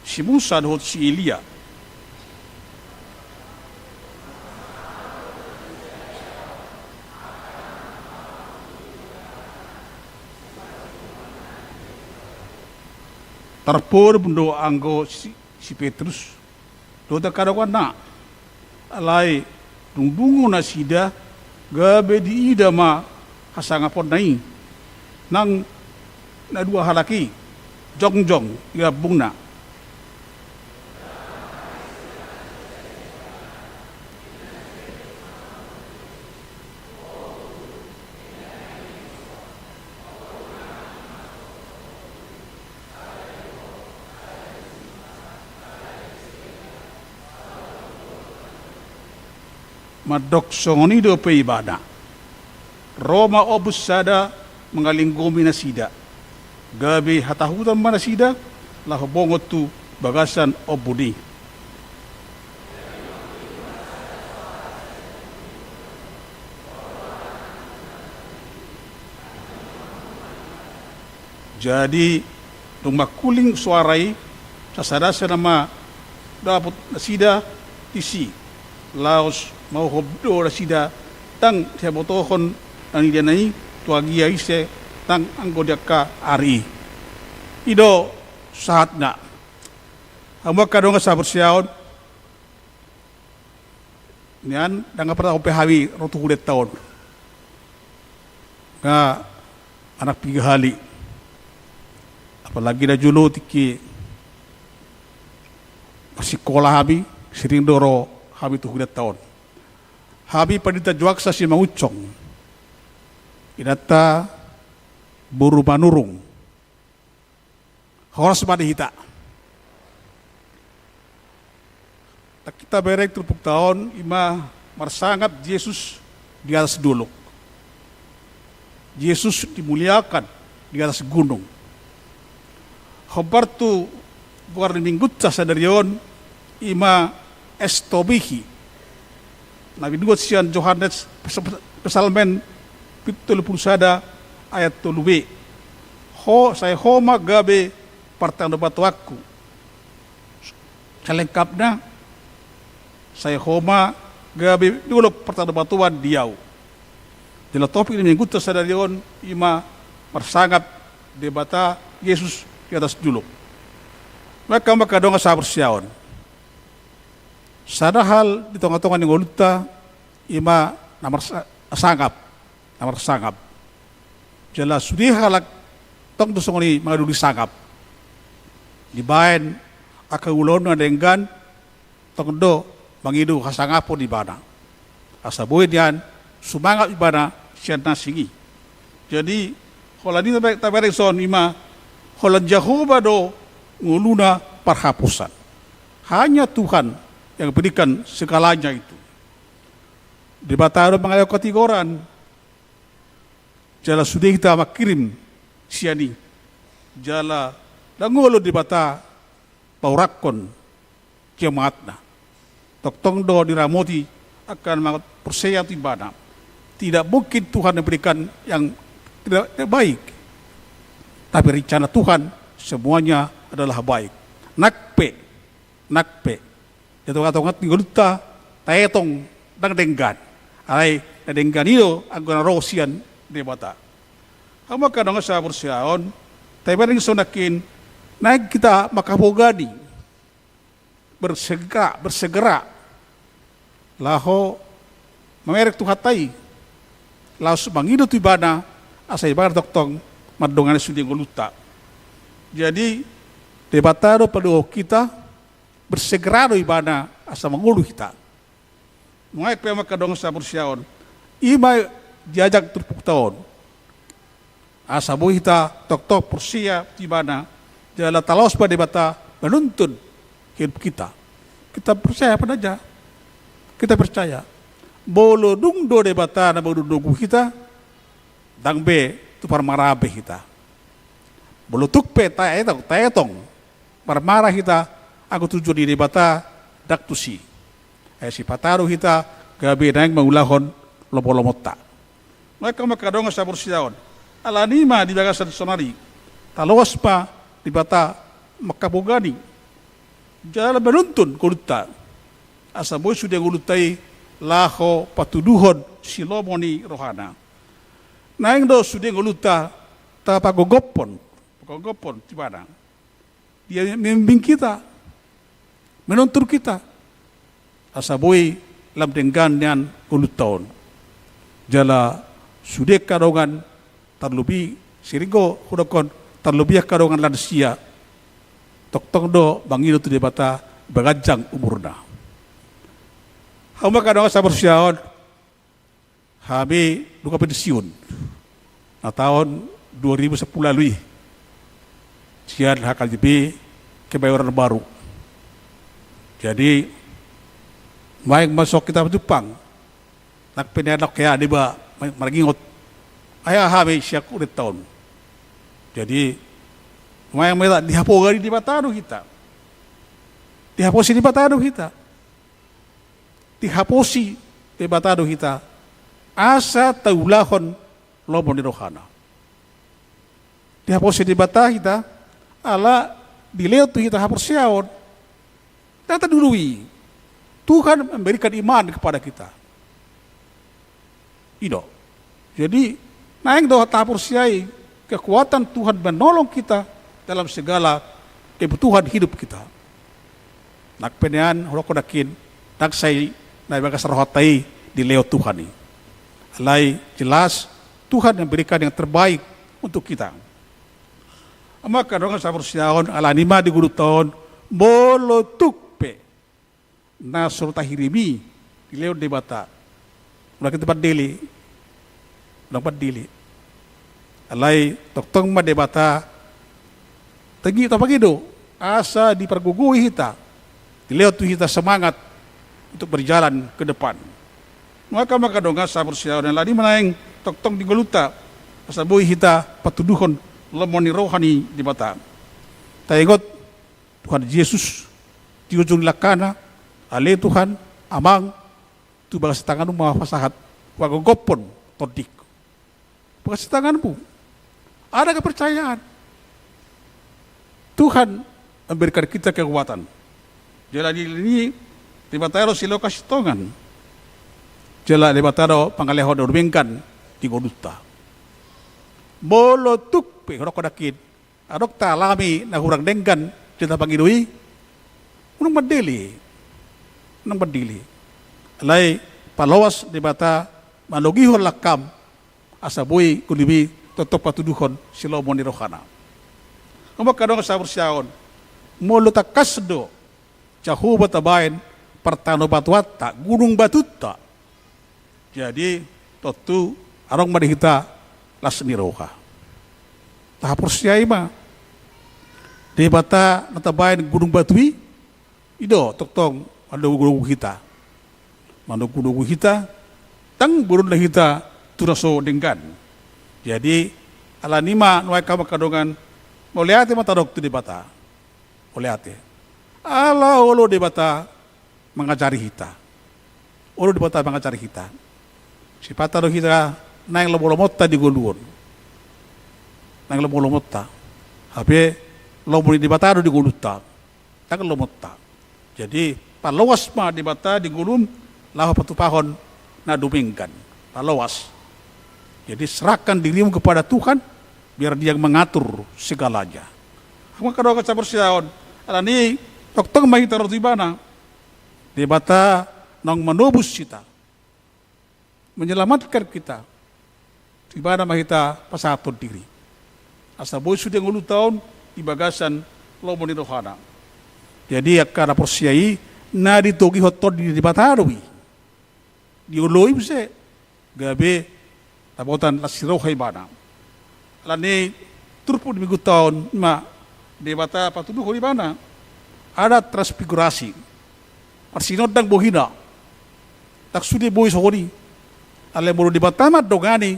si Musa dohot si Elia. Tarpodom do anggo si, si Petrus dohot angka donganna. Alai dung dungo nasida, gabe diida ma hasangaponna i. Nang na dua halak i jongjong di lambungna. Mandok songon i dope ibana, ro ma ombus sada mangalinggomi nasida. Gabe hatahutan ma nasida laho bongot tu bagasan ombun i. Jadi, dung mangkuling soara i, sasada-sada ma dapot nasida disi. Laos mauhom do nasida ndang dihabotohon na nidana i tu agia ise, ndang anggo di angka ari i. I do sahatna. Hamu angka dongan sahaporseaon, nian ndang na partama pe hami ro tu hudanta on. Nga anak piga hali. Apalagi na jolo tingki masikola hami, sering do ro hami tu hudanta on. Hami pandita Joaksa Simangunsong, inanta boru Manurung. Horas ma di hita. Ndang hita bereng turpukta on, i ma marsangap Jesus di atas dolok. Jesus dimuliakan di atas gunung. Hombar tu goar ni Minggunta sadari on, i ma estobihi. Na pinuat sian Johannes, Psalmen tolu pulu sada ayat tolu b. Ho, sai Ho ma gabe partangobatoanku. Salengkapna, sai Ho ma gabe dolok partangobatoan di ahu. Jala topik ni Minggunta sadari on, i ma marsangap Debata Jesus di atas dolok. Maka, maka dongan sahaporseaon, sada hal di tonga-tonga ni ngolunta, i ma na marsa-, sangap, na marsangap. Jala sude halak tong do songon i mangalului sangap. Dibaen angka ulaonna na denggan, tong do mangido hasangapon ibana. Asa boi nian sumangap ibana sian na asing i. Jadi, holan i tabe-, tabereng son, i ma holan Jahowa do ngoluna parhaposan. Hanya Tuhan yang berikan segalanya itu. Debata do mangalehon hatigoran. Jala sude hita mangkirim sian i. Jala ndang olo Debata paurakkon jemaatna. Tongtong do diramoti angka na manganhon porsea tu ibana. Tidak mungkin Tuhan memberikan yang tidak, tidak baik. Tapi rencana Tuhan semuanya adalah baik. Nang pe, nang pe di tonga-tonga ni ngolunta taetong ndang denggan. Alai na denggan i do anggo na ro sian Debata. Hamu angka dongan sahaporseaon, tabereng sonangkin, naeng hita mangkapogani, bersegera, bersegera laho mamereng Tuhanta i, laos mangido tu Ibana, asa Ibana tongtong mandongani sude ngolunta. Jadi, Debata do padohot hita, bersegera do Ibana asa mangolu hita. Nuaeng pe hamu angka dongan sahaporseaon, i ma diajak turpukta on. Asa boi hita tongtong porsea tu Ibana, jala talaos ma Debata manuntun hidup hita. Kita percaya apa saja. Kita percaya. Molo dung do Debata na mangudugudu hita, ndang be tu parmaraan be hita. Molo tung pe taetong, taetong marmara hita, anggo tujuan ni Debata ndang tusi. Ai sipata do hita gabe naeng mangulahon lomolomonta. Nuaeng hamu angka dongan sahaporseaon, alani i ma di bagasan saonari, talaos ma Debata mangkapogani jala manuntun ngolunta, asa boi sude ngolunta i laho patuduhon silomo ni rohana. Naeng do sude ngolunta tapagogophon, pagogophon tu Ibana. Dia membimbing hita, menuntun hita, asa boi lam denggan nian ngolunta on. Jala sude angka dongan, tarlobi, sering do hudokhon, tarlobi angka dongan lansia, tongtong do mangido tu Debata, baganjang umurna. Hamu angka dongan sahaporseaon, hami nunga pensiun na taon dua ribu sampulu ualu i sian H K J P Kebayoran Baru. Jadi, nuaeng ma songon hita jumpang, nang pe nian adong hea niba ma-, marngingot, ai aha hami sian hurianta on. Jadi, nuaeng ma hita dihapogani Debata do hita. Dihaposi Debata do hita. Dihaposi Debata do hita asa taulahon lomo ni rohana. Dihaposi Debata hita ala dilehon tu hita haporseaon. Data dulu i, Tuhan memberikan iman kepada kita. I do. Jadi, naeng do tahaporseai kekuatan Tuhan menolong kita dalam segala kebutuhan hidup kita. Nang pe nian, hudokhon nangkin, ndang sai na di bagas rohanta i dilehon Tuhan i. Alai jelas, Tuhan memberikan yang terbaik untuk kita. Hamu angka dongan sahaporseaon, alani i ma di ngolunta on, molo tung pe na so tahirim i dilehon Debata, unang hita pandele. Unang pandele. Alai tongtong ma Debata tangi-, tapangido asa dipargogoi hita, dilehon tu hita semangat untuk berjalan ke depan. Nuaeng hamu angka dongan sahaporseaon, alani i ma naeng tongtong di ngolunta, asa boi hita patuduhon lomo ni roha ni Debata. Taingot Tuhan Jesus di ujung langkana, ale Tuhan, Amang, tu bagas tanganmu ma hupasahat, hupagogophon tondingku. Bagas tanganmu. Ada kepercayaan. Tuhan memberikan kita kekuatan. Jala dilehon Debata do silehon hasintongan. Jala Debata do pangalehon na dumenggan di ngolunta. Molo tung pe, hudokhon nangkin, adong taalami na hurang denggan di na tapangido i, unang mandele. Unang mandele. Alai paloas Debata manogihon langkam, asa boi ngolumi tongtong patuduhon silomo ni rohana. Hamu angka dongan sahaporseaon, molo tangkas do Jahowa tabaen partanobatoanta, gunung batunta. Jadi, tontu adong ma di hita las ni roha. Tahaporseai ma. Debata na tabaen gunung batu i, i do tongtong manogunogu hita. Manogunogu hita, ndang boanonna hita tu na so denggan. Jadi, alani i ma nuaeng hamu angka dongan, mauliate ma tadok tu Debata. Mauliate. Ala olo Debata mangajari hita. Olo Debata mangajari hita. Sipata do hita naeng lomolomonta di ngolu on. Naeng lomolomonta. Hape lomo ni Debata do di ngolunta. Ndang lomonta. Jadi, paloas ma Debata di ngolum laho patupahon na dumenggan. Paloas. Jadi, serahkan dirimu kepada Tuhan, Biar Dia yang mengatur segalanya. Angka dongan sahaporseaon, alani tongtong ma hita ro tu Ibana. Debata naung manobus hita, menyelamatkan kita. Tu Ibana ma hita pasahathon diri, asa boi sude ngolunta on di bagasan lomo ni rohana. Jadi angka na porsea i, na ditogihon Tondi ni Debata do i. Dioloi muse gabe dapotan las ni roha ibana. Alani turpuk ni minggunta on ma Debata patuduhon ibana. Ada transfigurasi. Marsinondang bohina. Ndang sude boi songon i. Alai molo Debata mandongani,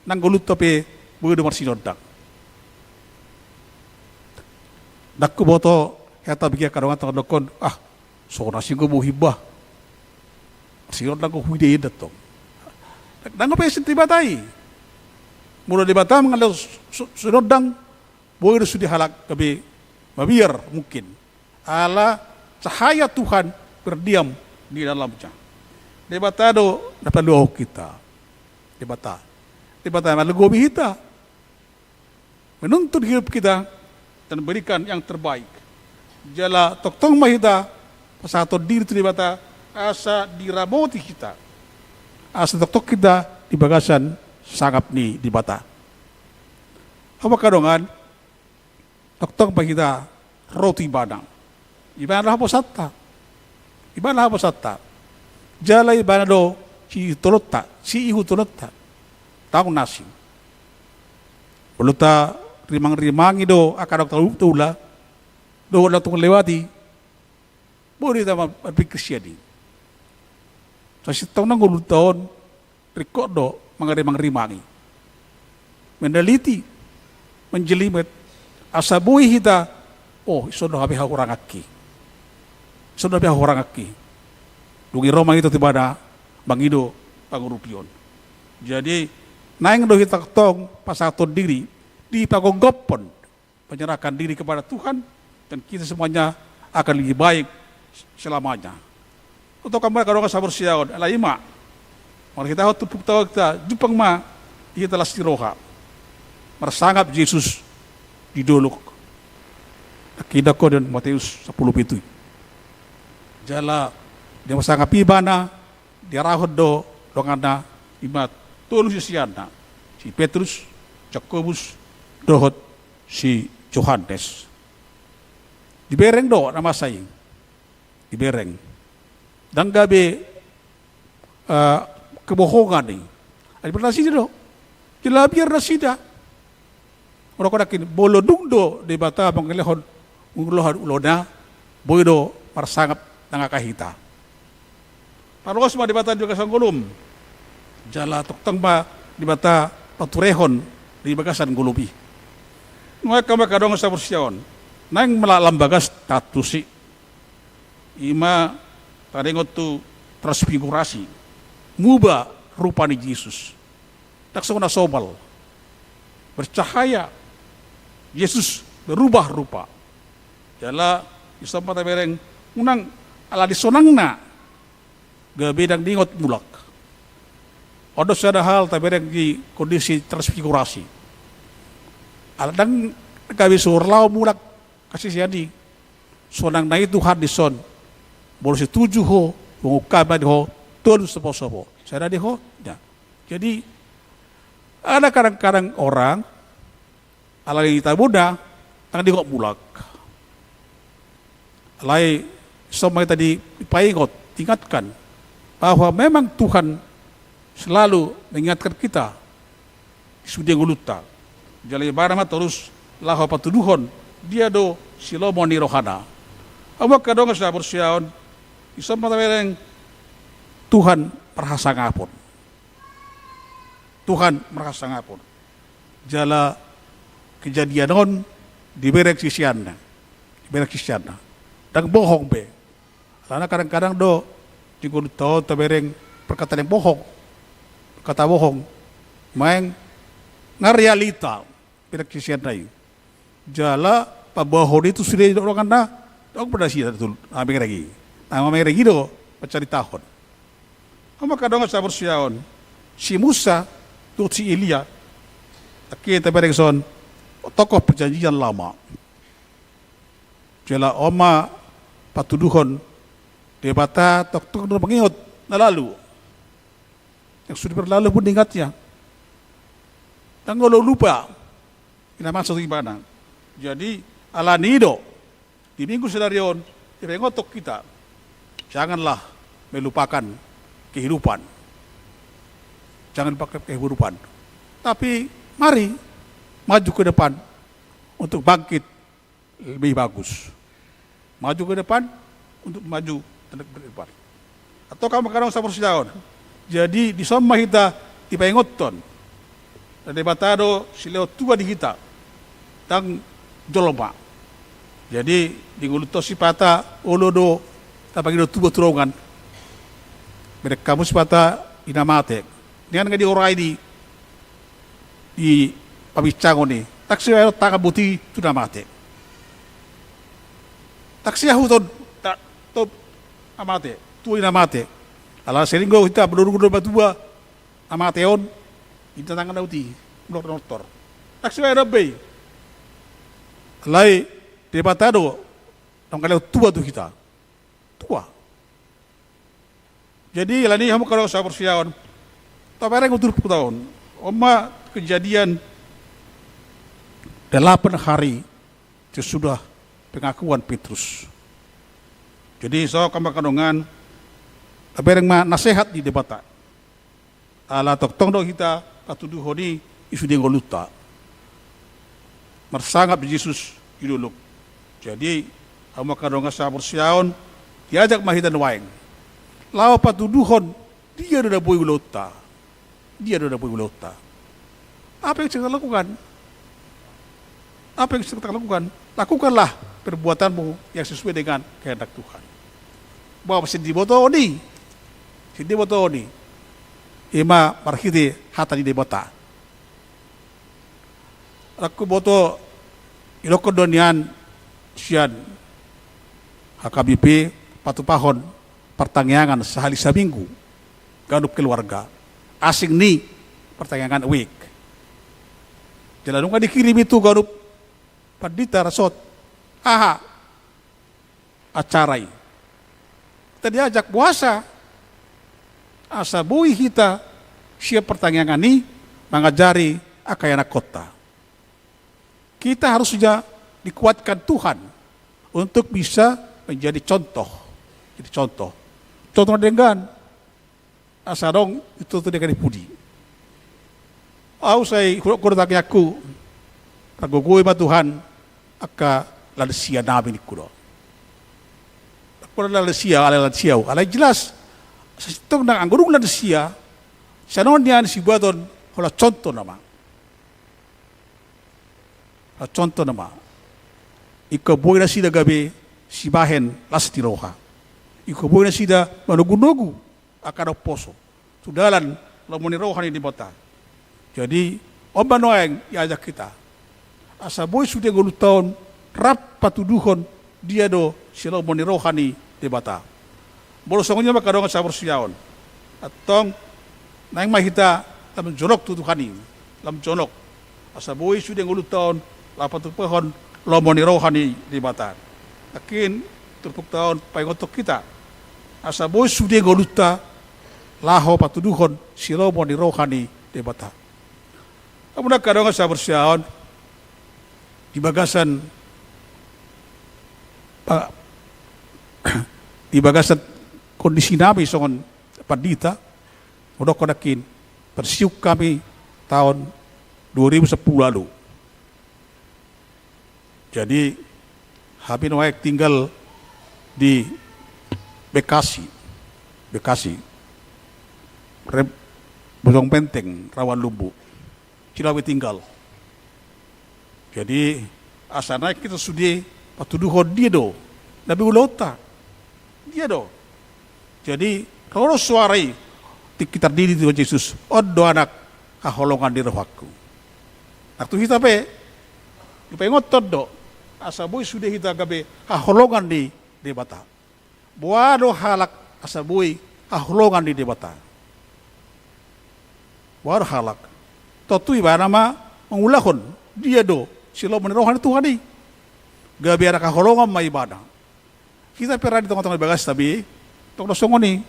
nang ngolunta pe boi do marsinondang. Ndang huboto hea tabege angka dongan tong dokkon, ah, songon asing do bohim bah. Sinondang do huida i, enda tong. Ndang ope sian Debata i. Molo Debata mangalehon su-, sinondang, boi do sude halak gabe mabiar mungkin. Ala cahaya Tuhan berdiam di dalamnya. Debata do na paluahon hita. Debata. Debata manggohi hita, menuntun hidup kita dan berikan yang terbaik. Jala tongtong ma hita pasahathon diri tu Debata asa diramoti hita, asa tongtong hita di bagasan sangap ni Debata. Angka dongan, tongtong ma hita ro tu Ibana. Ibana do haposanta. Ibana do haposanta. Jala Ibana do siihuthononta, siihuthononta. Ndang na asing. Molo tarimangrimangi do angka na tung taula, dohot na tung lewati, boi do hita ma-, marpingkir sian i. Sasintongna ngolunta on, ringkot do mangarimangrimangi, meneliti, menjelimet, asa boi hita, oh, dison do hape hahuranganki. Dison do hape hahuranganki. Dung i ro ma hita tu Ibana mangido pangurupion. Jadi, naeng do hita tong pasahathon diri, dipagomgophon, menyerahkan diri kepada Tuhan, dan kita semuanya akan lebih baik selamanya. Untuk kamu angka dongan sahaporseaon, alai i ma, marhitehon turpukta on hita jumpang ma di hita las ni roha. Marsangap Jesus di dolok. Nangkin didok do di Mateus sampulu pitu i. Jala dia marsangap i Ibana, diarahon do donganna, i ma tolu siseanna, si Petrus, Jakobus, dohot si Johannes. Dibereng do na masa i. Dibereng. Ndang gabe, eh, kebohongan i. Ai dibereng nasida do. Jala biar nasida. Ro, nangkin, molo dung do Debata mangalehon, mangalehon ulaonna, boi do marsangap nang angka hita. Paloas ma Debata di bagasan ngolum. Jala tongtong ma Debata paturehon di bagasan ngolum i. Nuaeng ma angka dongan sahaporseaon, naeng ma lam bagas taantusi. I ma taringot tu transfigurasi. Muba rupa ni Jesus. Ndang songon na somal. Bercahaya. Jesus berubah rupa. Jala, dison ma tabereng, unang ala di sonangna gabe ndang diingot mulak. On do sada hal tabereng di kondisi transfigurasi. Ala ndang gabe so laho mulak angka sisean i. Sonangna i Tuhan dison. Molo setuju ho, mangungkap ma di ho tolu soposopo. Sada di ho, ya. Jadi, ada kadang-kadang orang, alani tabona, ndang diingot mulak. Alai, dison ma hita dipaingot, diingatkan, bahwa memang Tuhan selalu mengingatkan kita, sude ngolunta. Jala Ibana ma torus laho patuduhon, dia do silomo ni rohana. Hamu angka dongan sahaporseaon, dison ma tabereng Tuhan marhasangapon. Tuhan marhasangapon. Jala kejadian on dibereng siseanna. Dibereng siseanna. Ndang bohong be. Alana kadang-kadang do di ngolunta on tabereng perkataan yang bohong. Perkataan bohong. Maeng nga realita. Dibereng siseanna i. Jala paboahon i tu sude donganna, ndang pernah nasida tu na mamereng i. Na mamereng i do mancaritahon. Hamu angka dongan sahaporseaon, si Musa dohot si Elia, Anggiat tabereng songon tokoh Perjanjian Lama. Jala on ma patuduhon Debata tongtong do mangihut na lalu. Yang sudah berlalu pun diingatnya. Ndang olo lupa. Ina maksud ibana. Jadi, alani i do, di minggu sadari on, dipaingothon hita, janganlah melupakan kehidupan. Jangan lupakan kehidupan. Tapi, mari maju ke depan untuk bangkit lebih bagus. Maju ke depan untuk maju ke depan. Antong hamu angka dongan sahaporseaon. Jadi, dison ma hita dipaingothon. Debata do silehon tua di hita. Ndang jolma. Jadi, di ngolunta on sipata, olo do, tapangido tua tu dongan. Bereng hamu sipata, ina mate. Nian nga diorai di, di pabincangon i. Ndang sibahenon tangan boti tu na mate. Ndang siahuton, ta-, top, na mate. Tua i na mate. Ala sering do hita, menurut do matua, na mate on, inta tangan na boti. Mulak na nortor. Ndang sibahenon be i. Alai, Debata do, na mangalehon tua tu hita. Tua. Jadi, alani i hamu angka dongan sahaporseaon. Tabereng utur putaon. On ma kejadian delapan hari sesudah pengakuan Petrus. Jadi, so hamu angka dongan, tabereng ma nasehat ni Debata. Ala tongtong do hita patuduhon i, i sude ngolunta. Marsangap Jesus di dolok. Jadi, hamu angka dongan sahaporseaon, diajak ma hita nuaeng. Laho patuduhon, dia do na boi ulaonta. Dia do na boi ulaonta. Apa yang bisa kita lakukan? Apa yang bisa kita lakukan? Lakukanlah perbuatanmu yang sesuai dengan kehendak Tuhan. Bahwa seng dibotohon i. Seng dibotohon i. I ma marhite hata ni Debata. Rangku boto, idokkon do nian sian H K B P patupahon partangiangan sahali saminggu ganup keluarga. Asing ni partangiangan wijk. Jala nunga dikirim i tu ganup pandita rasot. Aha acara i. Hita diajak boasa asa boi hita sian partangiangan i mangajari angka ianakhonta. Kita harusnya dikuatkan Tuhan untuk bisa menjadi contoh. Jadi contoh. Contoh na denggan. Asa adong ito tu denggan i pudi. Au sai hudok do tangiangku. Targogoi ma Tuhan angka lansia nami ningku do. Angka lansia, ala lansia au. Alai jelas. Sasintongna anggo dung lansia. Sian on nian sibuaton holan contoh nama. Contoh nama. Ingkon boi nasida gabe sibahen las ni roha. Ingkon boi nasida manogunogu angka na umposo tu dalan lomo ni roha ni Debata. Jadi, on ma nuaeng diajak hita. Asa boi sude ngolunta on rap patuduhon dia do silomo ni roha ni Debata. Molo songon i ma angka dongan sahaporseaon. Antong naeng ma hita lam jonok tu Tuhan i. Lam jonok. Asa boi sude ngolunta on laho patupahon lomo ni roha ni Debata. Nangkin turpukta on paingothon hita. Asa boi sude ngolunta laho patuduhon silomo ni roha ni Debata. Hamu angka dongan sahaporseaon, di bagasan, pa-, di bagasan kondisi nami songon pandita, hudokkon nangkin, pensiun hami taon dua ribu sepuluh lalu. Jadi, hami nuaeng tinggal di Bekasi. Bekasi. Rep-, Bojong Benteng, Rawa Lumbu. Di situ hami tinggal. Jadi, asa naeng hita sude patuduhon dia do na boi ulaonta. Dia do. Jadi, ro do suara i, tingki tardidi Tuhan Jesus, on do anak haholongan ni rohangku. Nang tu hita pe, dipaingothon do, asa boi sude hita gabe haholongan ni Debata. Boha do halak asa boi haholongan ni Debata. Boha do halak. Tontu ibana ma mangulahon dia do si lomo ni roha ni Tuhan i. Gabe anak haholongan ma ibana. Hita pe ra di tongatonga ni bagasta be, tong do songon i.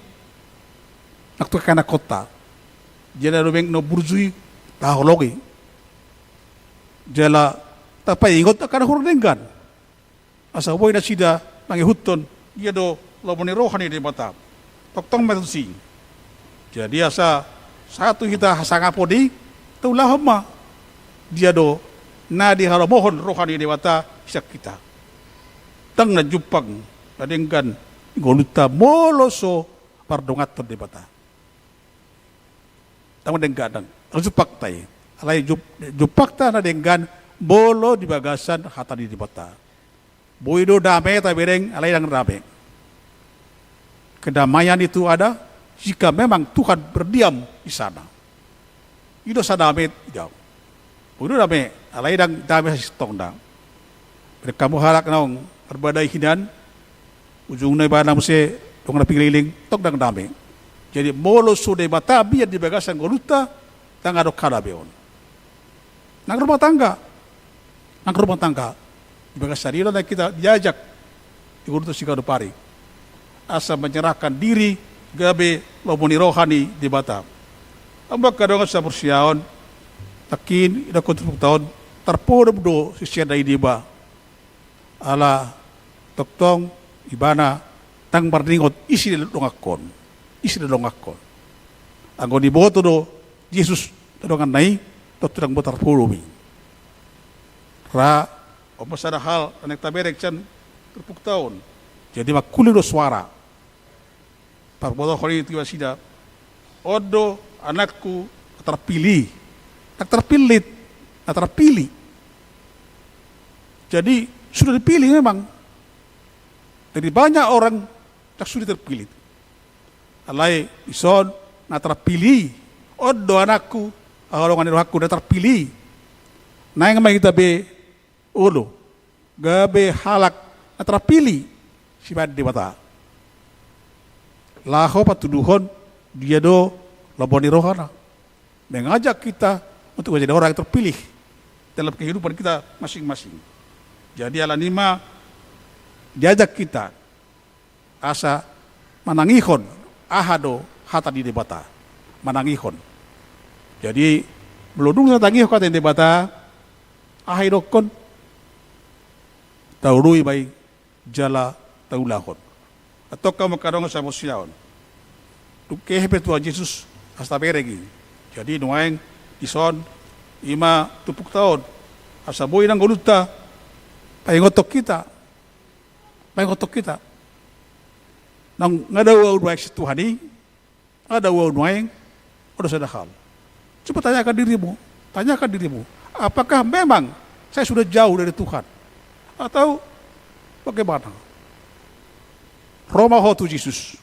Nang tu angka anakhonta, jala na dope na burju i tahaholongi, jala tapaingot angka na hurang denggan, asa boi nasida mangihuthon dia do lomo ni roha ni Debata. Tongtong ma tusi. Jadi asa satu hita hasangapon i, taulahon ma dia do na dihalomohon roha ni Debata sian hita. Ndang na jumpang na denggan ngolunta molo so mardonganhon Debata. Ndang denggan, ndang jumpangta i. Alai jum-, jumpangta na denggan molo di bagasan hata ni Debata. Boi do dame tabereng, alai ndang dame. Kedamaian itu ada jika memang Tuhan berdiam di sana. I do sadame i do. Boi do dame, alai ndang dame sasintongna. Bereng hamu halak naung marbadai hinan, ujungna ibana muse dongan na pingkililingkon, tong ndang dame. Jadi molo so Debata mian di bagasan ngolunta, ndang adong hadameon. Nang rumah tangga. Nang rumah tangga. Di bagasan i do na hita diajak di ngolunta siganup ari, asa menyerahkan diri gabe lomo ni roha ni Debata. Hamu angka dongan sahaporseaon, nangkin di turpukta on tarpodom do sisean na i niba. Ala tongtong ibana ndang marningot ise na didongani on, ise na didongani on. Anggo diboto do Jesus na donganna i, tontu ndang boi tarpodom i. Ra, on ma sada hal na naeng tabereng sian turpukta on. Jadi mangkuling do suara. Parbotohon i tu ibasida, on do anakku na tarpilih. Ndang tarpillit, na tarpilih. Jadi sudah dipilih memang. Dari banyak orang yang sudah terpilih. Alai dison na tarpilih. On do anakku, haholongan ni rohangku, na tarpilih. Naeng ma hita be olo gabe halak na tarpilih sibahen Debata, laho patuduhon dia do lomo ni rohana, mengajak kita untuk menjadi orang yang terpilih dalam kehidupan kita masing-masing. Jadi alani i ma diajak kita asa manangihon aha do hata ni Debata. Manangihon. Jadi molo dung tatangihon hata ni Debata, aha didokkon? Taoloi ma i jala taulahon. Antong hamu angka dongan sahaporseaon, dung kehe pe Tuhan Jesus asa tabereng i. Jadi nuaeng dison, i ma turpukta on, asa boi nang ngolunta paingothon hita. Paingothon hita. Nang nga dao ahu nuaeng sian Tuhan i, nga dao ahu nuaeng, on do sada hal. Coba tanyakan dirimu, tanyakan dirimu, apakah memang saya sudah jauh dari Tuhan? Atau bagaimana? Ro ma ho tu Jesus.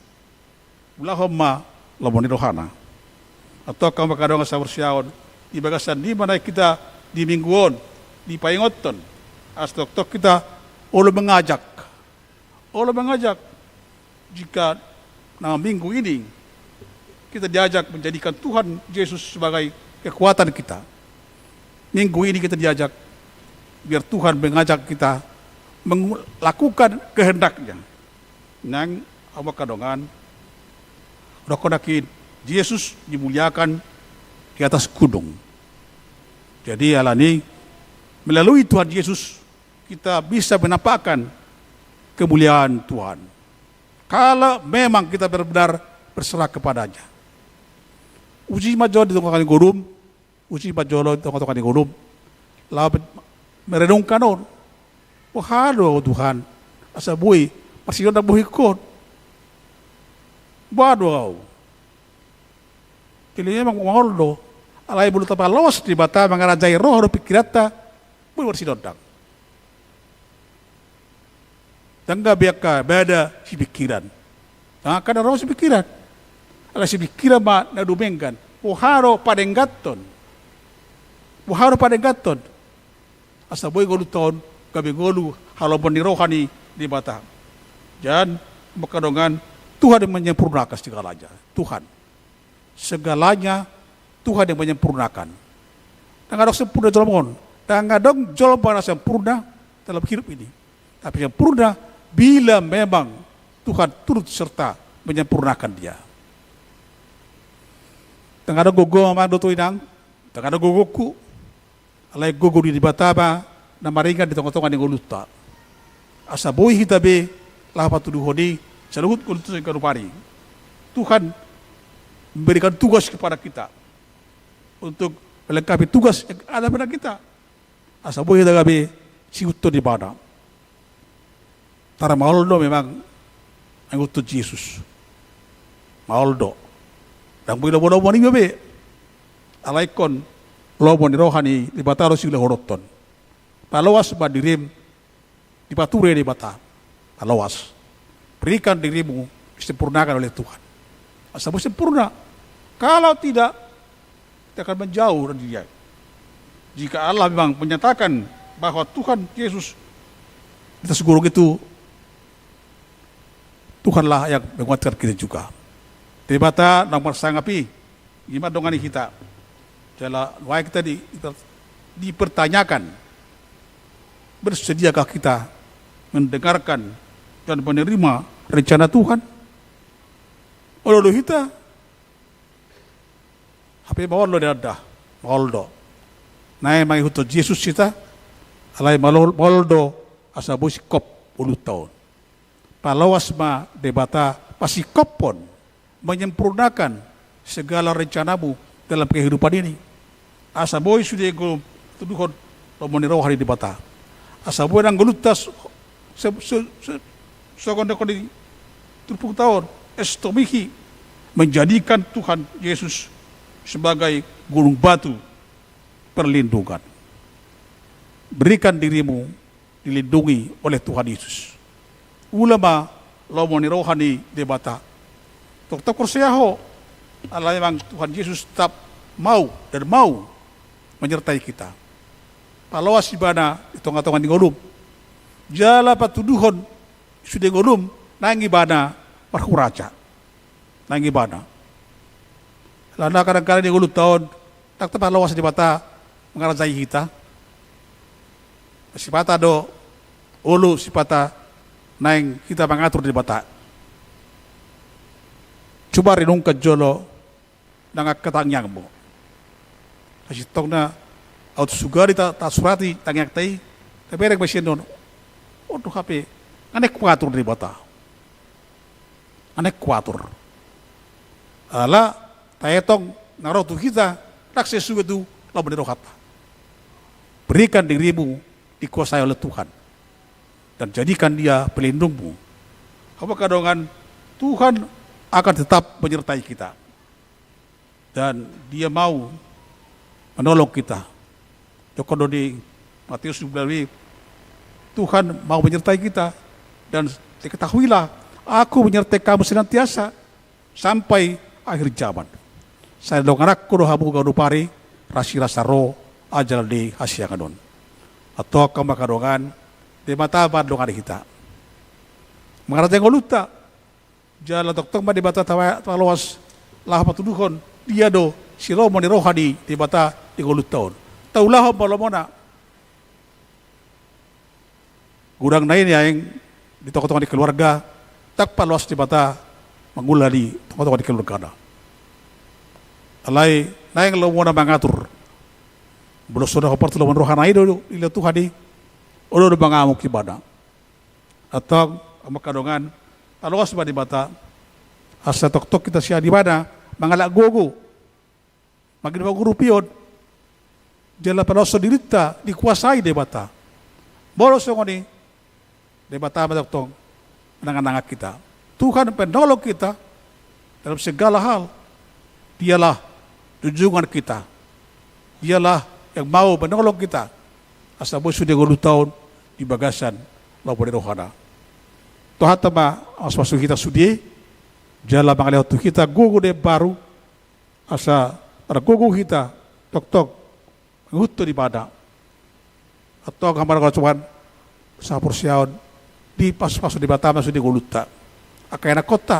Ulahon ma lomo ni rohana. Antong hamu angka dongan sahaporseaon, di bagasan i ma na hita di minggu on dipaingothon, asa tongtong hita olo mengajak. Olo mengajak. Jika na minggu ini kita diajak menjadikan Tuhan Yesus sebagai kekuatan kita, minggu ini kita diajak, biar Tuhan mengajak kita melakukan kehendak-Nya. Nang hamu angka dongan, dohonon nangkin, Jesus dimuliakan di atas gunung. Jadi alani i, melalui Tuhan Yesus kita bisa menampakkan kemuliaan Tuhan, kalau memang kita benar-benar berserah kepada-Nya. Uji ma jolo di tongatonga ni ngolum, uji ma jolo di tongatonga ni ngolum, laho merenungkan on. Boha do ahu Tuhan, asa boi marsidondang bohingkon? Boha do ahu? Jadi memang maol do. Alai molo tapaloas Debata mangarajai roha dohot pingkiranta, boi marsidondang. Ndang gabe angka bada sipingkiran. Ndang angka na ro sipingkiran. Alai sipingkiran ma na dumenggan. Boha do padengganhon? Boha do padengganhon? Asa boi ngolunta on gabe ngolu halomoan ni roha ni Debata. Jadi hamu angka dongan, Tuhan yang menyempurnakan segalanya. Tuhan. Segalanya Tuhan yang menyempurnakan. Ndang adong sempurna jolma on. Ndang adong jolma na sempurna dalam hidup ini. Tapi sempurna bila memang Tuhan turut serta menyempurnakan dia. Ndang adong gogo amang dohot inang, ndang adong gogoku, alai gogo ni Debata ma na maringan di tongatonga ni ngolunta. Asa boi hita be laho patuduhon i saluhut ngolunta siganup ari. Tuhan memberikan tugas kepada kita untuk melengkapi tugas yang ada pada kita. Asa boi hita gabe siihuthon ni ibana. Tar maol do memang mangihuthon Jesus. Maol do. Ndang boi lomo-lomo niba be. Alai ingkon lomo ni roha ni Debata do siulahononhon. Paloas ma dirim, dipature Debata. Paloas. Berikan dirimu disempurnakan oleh Tuhan. Asa boi sempurna. Kalau tidak, kita akan menjauh dari dia. Jika Allah memang menyatakan bahwa Tuhan Yesus di atas gunung itu, Tuhanlah yang menguatkan kita juga. Debata naung marsangap i, i ma dongani hita. Jala nuaeng hita di, di, dipertanyakan, bersediakah kita mendengarkan dan menerima rencana Tuhan? Olo do hita? Hape maol do, dada, maol do. Naeng mangihuthon Jesus hita, alai maol, maol do asa boi singkop ngolunta on. Paloas ma Debata pasingkophon, menyempurnakan segala rencanamu dalam kehidupan ini. Asa boi sude ngolum patuduhon lomo ni roha ni Debata. Asa boi nang ngolunta so, so, so, so, songon na di turpukta on, estomihi, menjadikan Tuhan Yesus sebagai gunung batu perlindungan. Berikan dirimu dilindungi oleh Tuhan Yesus. Ula ma lomo ni roha ni Debata. Tongtong porsea ho, ala memang Tuhan Yesus tetap mau dan mau menyertai kita. Paloas ibana di tongatonga ni ngolum. Jala patuduhon sude ngolum naeng ibana marhuraja. Naeng ibana. Alana kadangkala di ngolunta on, ndang tapaloas Debata mangarajai hita. Sipata do, olo sipata naeng hita mangatur Debata. Coba renungkan jolo nang angka tangiangmu. Sasintongna aut sugari ta, tasurati tangiangta i, tabereng ma sian on. Odo hape, nga naeng huatur Debata. Nga naeng huatur. Ala taetong na ro tu hita, ndang sai suge tu lomo ni rohanta. Berikan dirimu dikuasai oleh Tuhan dan jadikan Dia pelindungmu. Hamu angka dongan, Tuhan akan tetap menyertai kita. Dan Dia mau menolong kita. Didok do di Matius dua belas, Tuhan mau menyertai kita. Dan diketahuilah, Aku menyertai kamu senantiasa sampai akhir zaman. Sai dongananku do hamu ganup ari, rasirasa ro ajal di hasiangan on. Antong hamu angka dongan, Debata mandongani hita. Mangarajai ngolunta, jala tongtong ma Debata tapa-, tapaloas laho patuduhon, dia do si lomo ni roha ni Debata di ngolunta on. Taulahon ma lomona. Godang nai nian di tongatonga ni keluarga, ndang paloas Debata mangula di tongatonga ni keluargana. Alai naeng lomona mangatur. Molo so na hombar tu lomo ni rohana i do, dilehon Tuhan i, olo do mangamuk ibana. Antong, hamu angka dongan, paloas ma Debata, asa tongtong hita sian ibana mangalap gogo. Mangido pangurupion, jala paloashon dirinta dikuasai Debata. Molo songon i, Debata ma tongtong manangan-nangan hita. Tuhan penolong kita dalam segala hal. Dialah junjungan kita. Dialah yang mau menolong kita. Asa boi sude ngolunta on di bagasan lomo ni rohana. Tuhanta ma mamasu-masu hita sude, jala mangalehon tu hita gogo na imbaru, asa margogo hita tongtong mangihuthon ibana. Antong hamu angka dongan, sahaporseaon, dipasu-pasu Debata ma sude ngolunta, angka ianakhonta.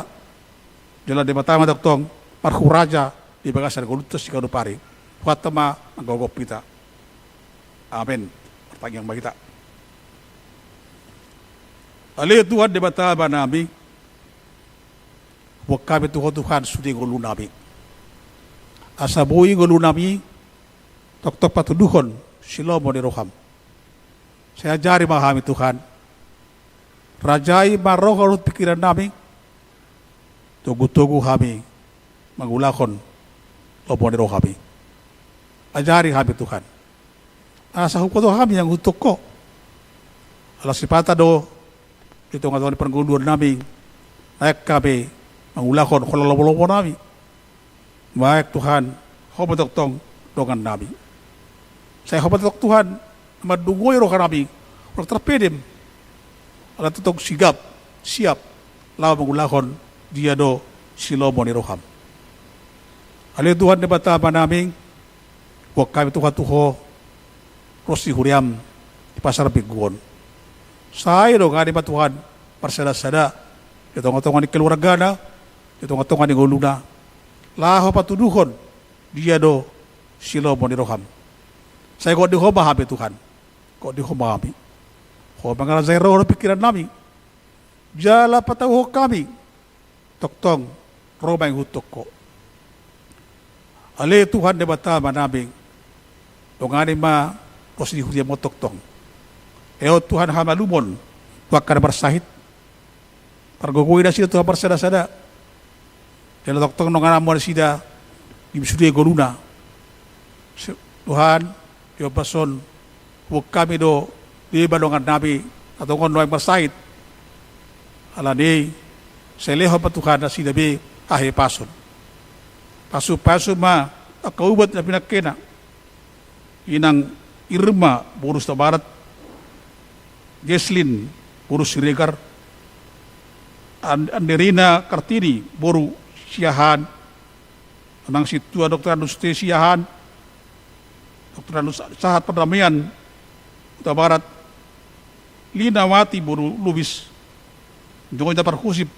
Jala Debata ma tongtong marhuraja di bagasan ngolunta siganup ari. Tuhanta ma manggogophon hita. Amen. Martangiang ma hita. Ale Tuhan Debata Amanami, huboan hami tu Ho Tuhan sude ngolunami, asa boi ngolunami tongtong patuduhon silomo ni roham. Sai ajari ma hami Tuhan, rajai ma roha dohot pingkirannami, togutogu hami mangulahon lomo ni roham i. Ajari hami Tuhan, asa huboto hami mangihut Ho. Ala sipata do di tongatonga ni parngoluonnami naeng hami mangulahon holan lomolomonami. Baen Tuhan, Ho ma tongtong dongannami. Sai Ho ma tongtong Tuhan na mandungoi rohanami, unang tarpedem, ala tongtong sigap, siap laho mangulahon dia do silomo ni roham. Ale Tuhan Debata Amanami, huboan hami Tuhan tu Ho ros ni huriam di Pasar Minggu on. Sai dongani ma Tuhan marsadasada di tongatonga ni keluargana, di tongatonga ni ngoluna, laho patuduhon dia do silomo ni roham. Sai gok di Ho ma hami Tuhan, gok di Ho ma hami. Ho mangarajai roha dohot pingkirannami, jala patauhon hami tongtong ro mangihuthon Ho. Ale Tuhan Debata Amanami, dongani ma ros ni huriam on tongtong. Lehon Tuhan hamalumon tu angka na marsahit, pargogoi nasida Tuhan marsadasada. Jala tongtong donganonmu nasida di sude ngoluna. Tuhan, di ombas on, huboan hami do deba dongannami na tongon nuaeng marsahit. Alani i, sai lehon ma Tuhan nasida be hahipason. Pasupasu ma angka ubat na pinangkena inang Irma boru Hutabarat, Geslin boru Siregar, An-, Anderina Kartini boru Siahaan, Amang Sintua Doktor Andus T Siahaan, Doktor Andus Sahat Pardamaian Hutabarat, Lina Wati boru Lubis, Nyonya Parhusip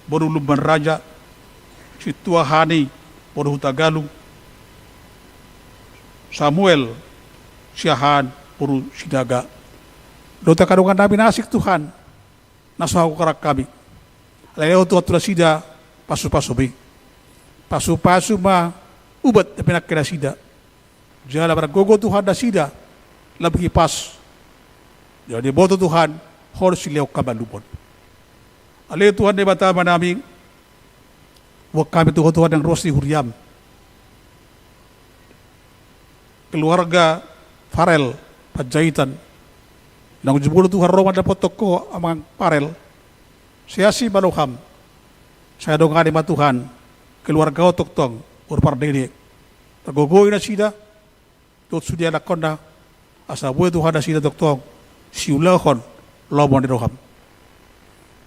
boru Lumban Raja, Sintua Hani boru Hutagalung, Samuel Siahaan boru Sinaga. Dohot angka dongannami na asing Tuhan, na so hagogoan hami. Alai lehon Tuhan tu nasida pasupasum i. Pasupasu ma ubat na pinangke nasida. Jala margogo Tuhan nasida lam hipas. Jala diboto Tuhan, Ho silehon hamalumon. Ale Tuhan Debata Amanami, huboan hami tu Ho Tuhan nang ruas ni huriam. Keluarga Farel Panjaitan. Nang jumolo Tuhan ro mandapothon Ho amang Farel, sai asi ma roham. Sai dongani ma Tuhan keluarga on tongtong, boru Pardede. Pargogoi nasida dohot sude anakkonna, asa boi Tuhan nasida tongtong siulahon lomo ni roham.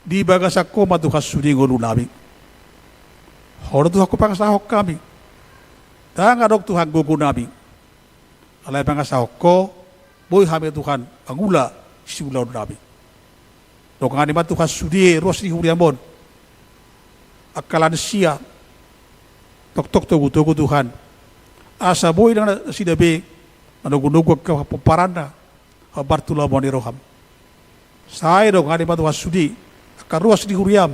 Di bagasan Ho ma Tuhan sude ngolunami. Ho do Tuhan hupangasahon hami. Ndang adong Tuhan gogonami. Alai pangasahon Ho, boi hami Tuhan mangula siulaonnami. Dongani ma Tuhan sude ruas ni huriam on. Angka lansia, tongtong togutogu Tuhan. Asa boi nang nasida be manogunogu angka pomparanna, hombar tu lomo ni roham. Sai dongani ma Tuhan sude angka ruas ni huriam,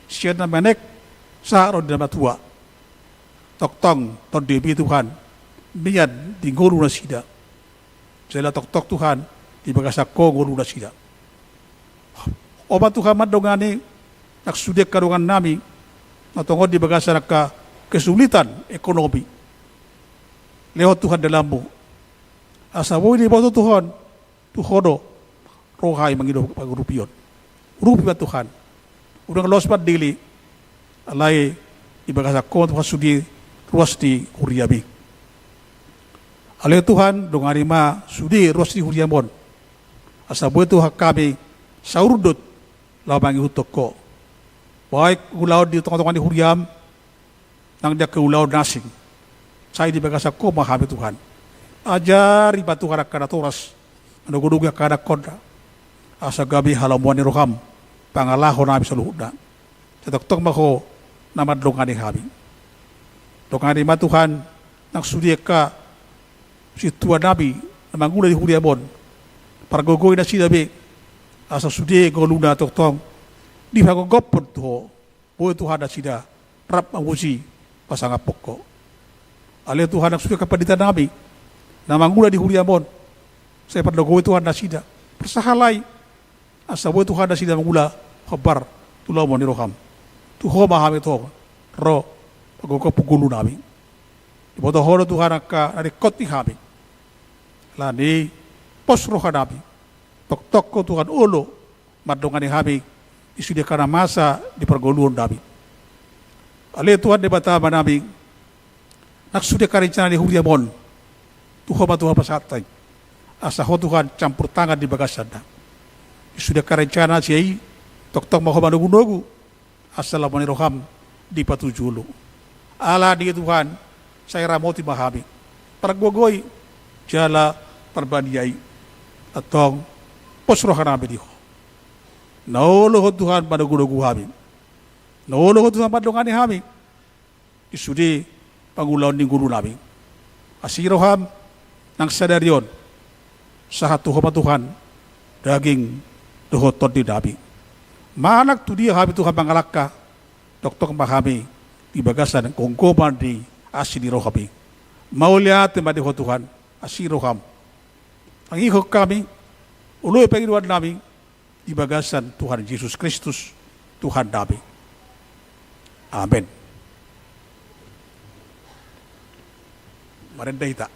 sian na menek sahat ro di na matua. Tongtong tondimi Tuhan mian di ngolu nasida. Jala tongtong Tuhan di bagasan Ho ngolu nasida. Ho ma Tuhan mandongani nang sude angka dongannami na tongon di bagasan angka kesulitan ekonomi. Lehon Tuhan dalanmu, asa boi diboto Tuhan tu Ho do roha i mangido pangurupion. Urupi ma Tuhan. Unang loas mandele. Alai di bagasan Ho ma Tuhan sude ruas ni huriam i. Ale Tuhan, dongani ma sude ruas ni huriam on. Asa boi Tuhan hami saurdot laho mangihuthon Ho. Baik ulaon di tongatonga ni huriam, nang di angka ulaon na asing. Sai di bagasan Ho ma hami Tuhan. Ajari ma Tuhan angka natoras, manogunogu angka anakkonna. Asa gabe halomoan ni roham pangalahonami saluhutna. Sai tongtong ma Ho na mandongani hami. Dongani ma Tuhan nang sude angka sintuanami na mangula di huriam on, pargogoi nasida be, asa sude ngoluna tongtong dipagogophon tu Ho. Boi Tuhan nasida rap mamuji pasangaphon Ho. Ale Tuhan, nang sude angka pandita nami na mangula di huriam on, sai pargogoi Tuhan nasida, parsahalai, asa boi Tuhan nasida mangula hombar tu lomo ni roham. Tu Ho ma hami tong ro pagogophon ngolu nami. Diboto Ho do Tuhan angka na ringkot di hami. Alani i, pos roha nami, tongtong Ho Tuhan olo mandongani hami di sude angka na masa di parngoluon nami. Ale Tuhan Debata Ama nami, nang sude angka rencana ni huriam on, tu Ho ma Tuhan pasahathon, asa Ho Tuhan campur tangan di bagasanna. Di sude angka rencana sia i, tongtong ma Ho manogunogu, asa lomo ni roham dipatuju olo. Alani i Tuhan, sai ramoti ma hami, pargogoi jala parbania i. Antong, pos roha nami di Ho. Na olo Ho Tuhan manogunogu hami, na olo Ho Tuhan mandongani hami di sude pangulaon ni ngolu nami. Asi roham nang sadari on, sahat tu Ho ma Tuhan daging dohot tondi nami. Manang tu dia hami Tuhan mangalangka, tongtong ma hami di bagasan gomgoman ni asi ni roham i. Mauliate ma di Ho Tuhan, asi roham tangihon hami, oloi pangidoan nami di bagasan Tuhan Jesus Kristus, Tuhan nami. Amen. Marende hita.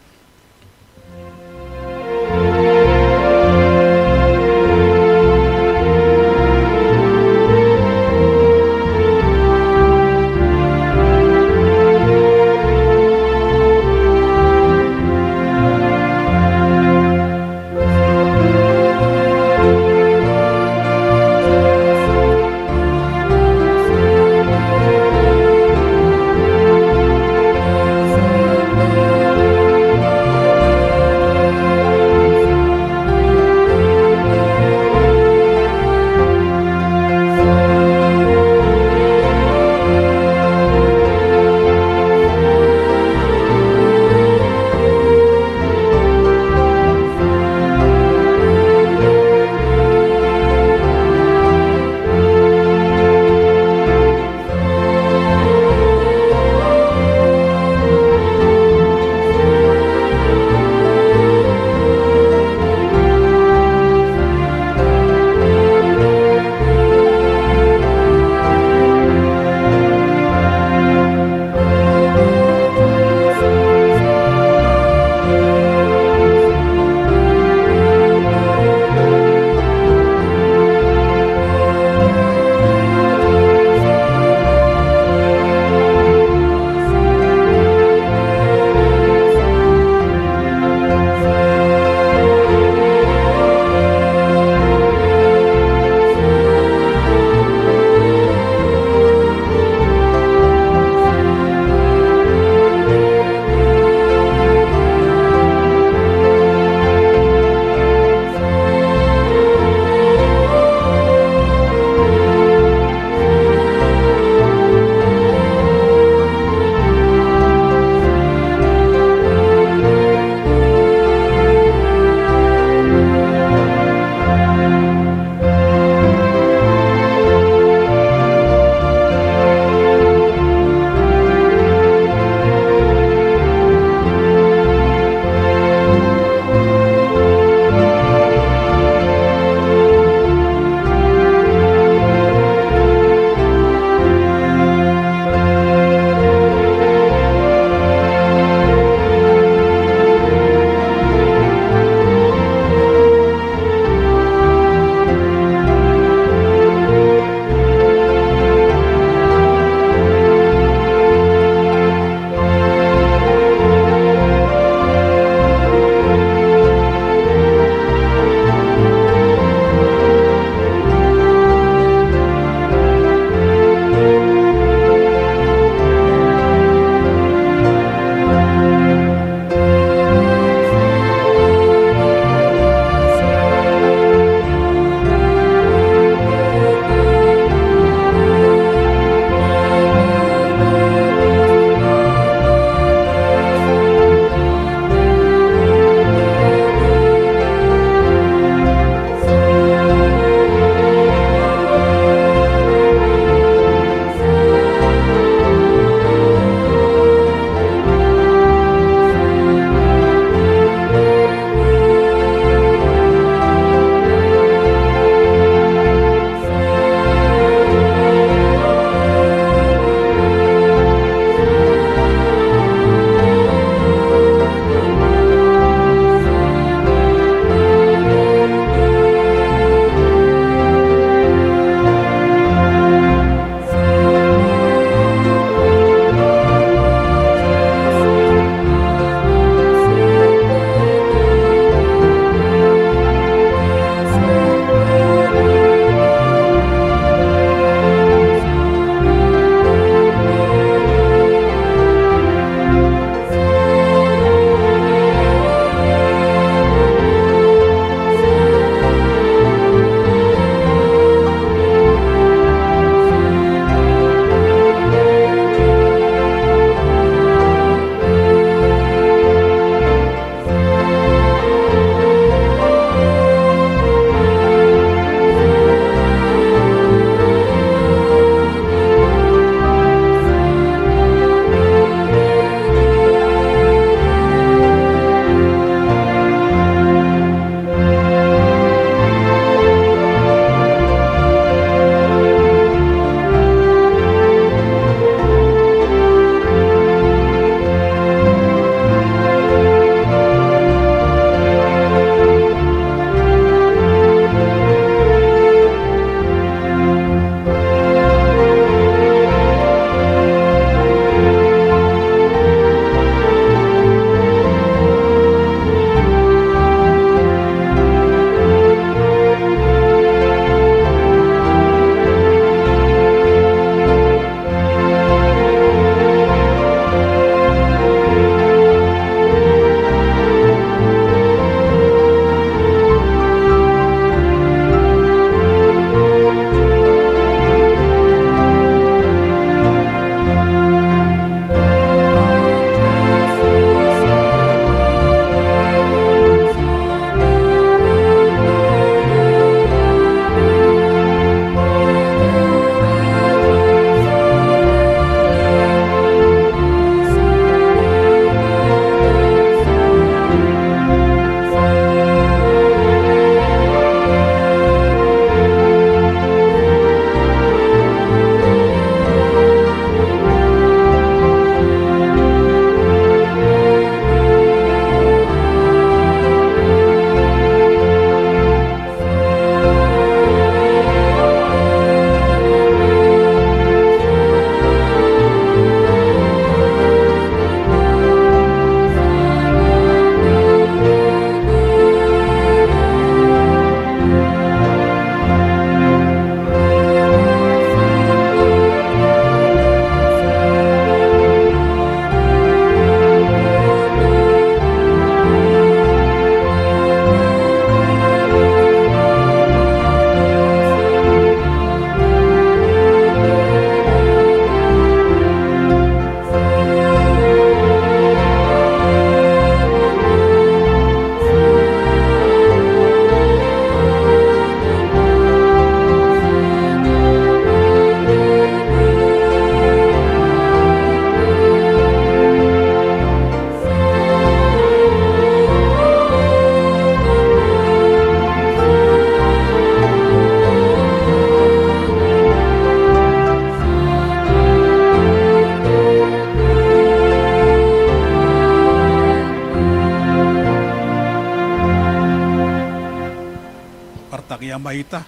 Martangiang ma hita.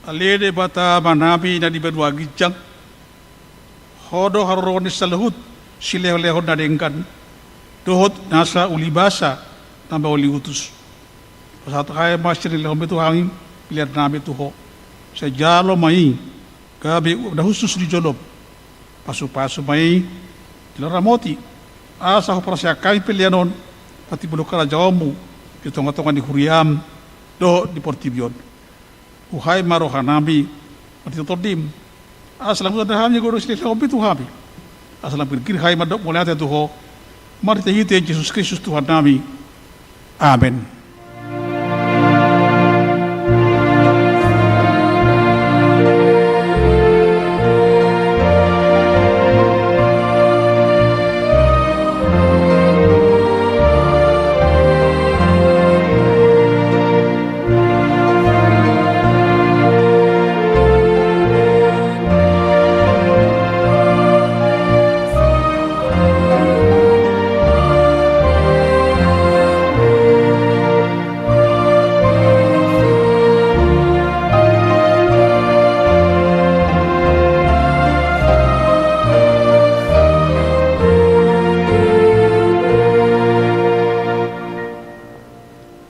Ale Debata Amanami na di banua ginjang, Ho do haroroan ni saluhut silehonlehon na denggan dohot nasa ulibasa na mauli utus. Pasahat hami ma silehonlehonmi tu hami, pelean nami tu Ho. Sai jalo ma i gabe na hushus di jolom. Pasupasu ma i jala ramoti, asa huparsiak hami pelean on patimbulhon harajaonmu di tongatonga ni huriam dohot di portibi on. Huhai ma rohanami marhite Tondim, asa lam hutanda hami godang silehonlehonmi tu hami, asa lam girgir hami mandok mauliate tu Ho, marhitehite Jesus Kristus Tuhannami. Amen.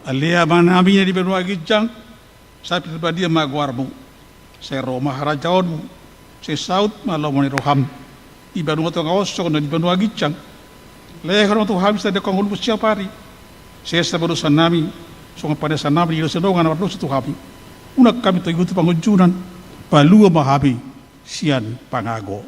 Ale Amanami na di banua ginjang, sai pinarbadia ma goarmu. Sai ro ma harajaonmu. Sai saut ma lomo ni roham di banua tonga on songon na di banua ginjang. Lehon ma tu hami sadari on ngolumuna siapari. Sesa ma dosannami songon panesanami di dosa ni dongan na mardosa tu hami. Unang hami togihon tu pangunjunan. Palua ma hami sian pangago.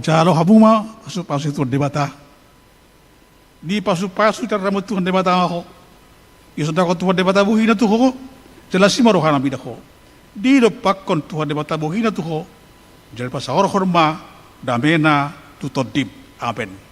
Jalo hamu ma pasupasu ni Tuhan Debata. Dipasupasu jala ramoti Tuhan Debata ma ho. Disantaphon Tuhan Debata bohina tu ho jala asi ma rohana mida ho. Didompakhon Tuhan Debata bohina tu ho jala pasaorhon ma damena tu tondim. Amen.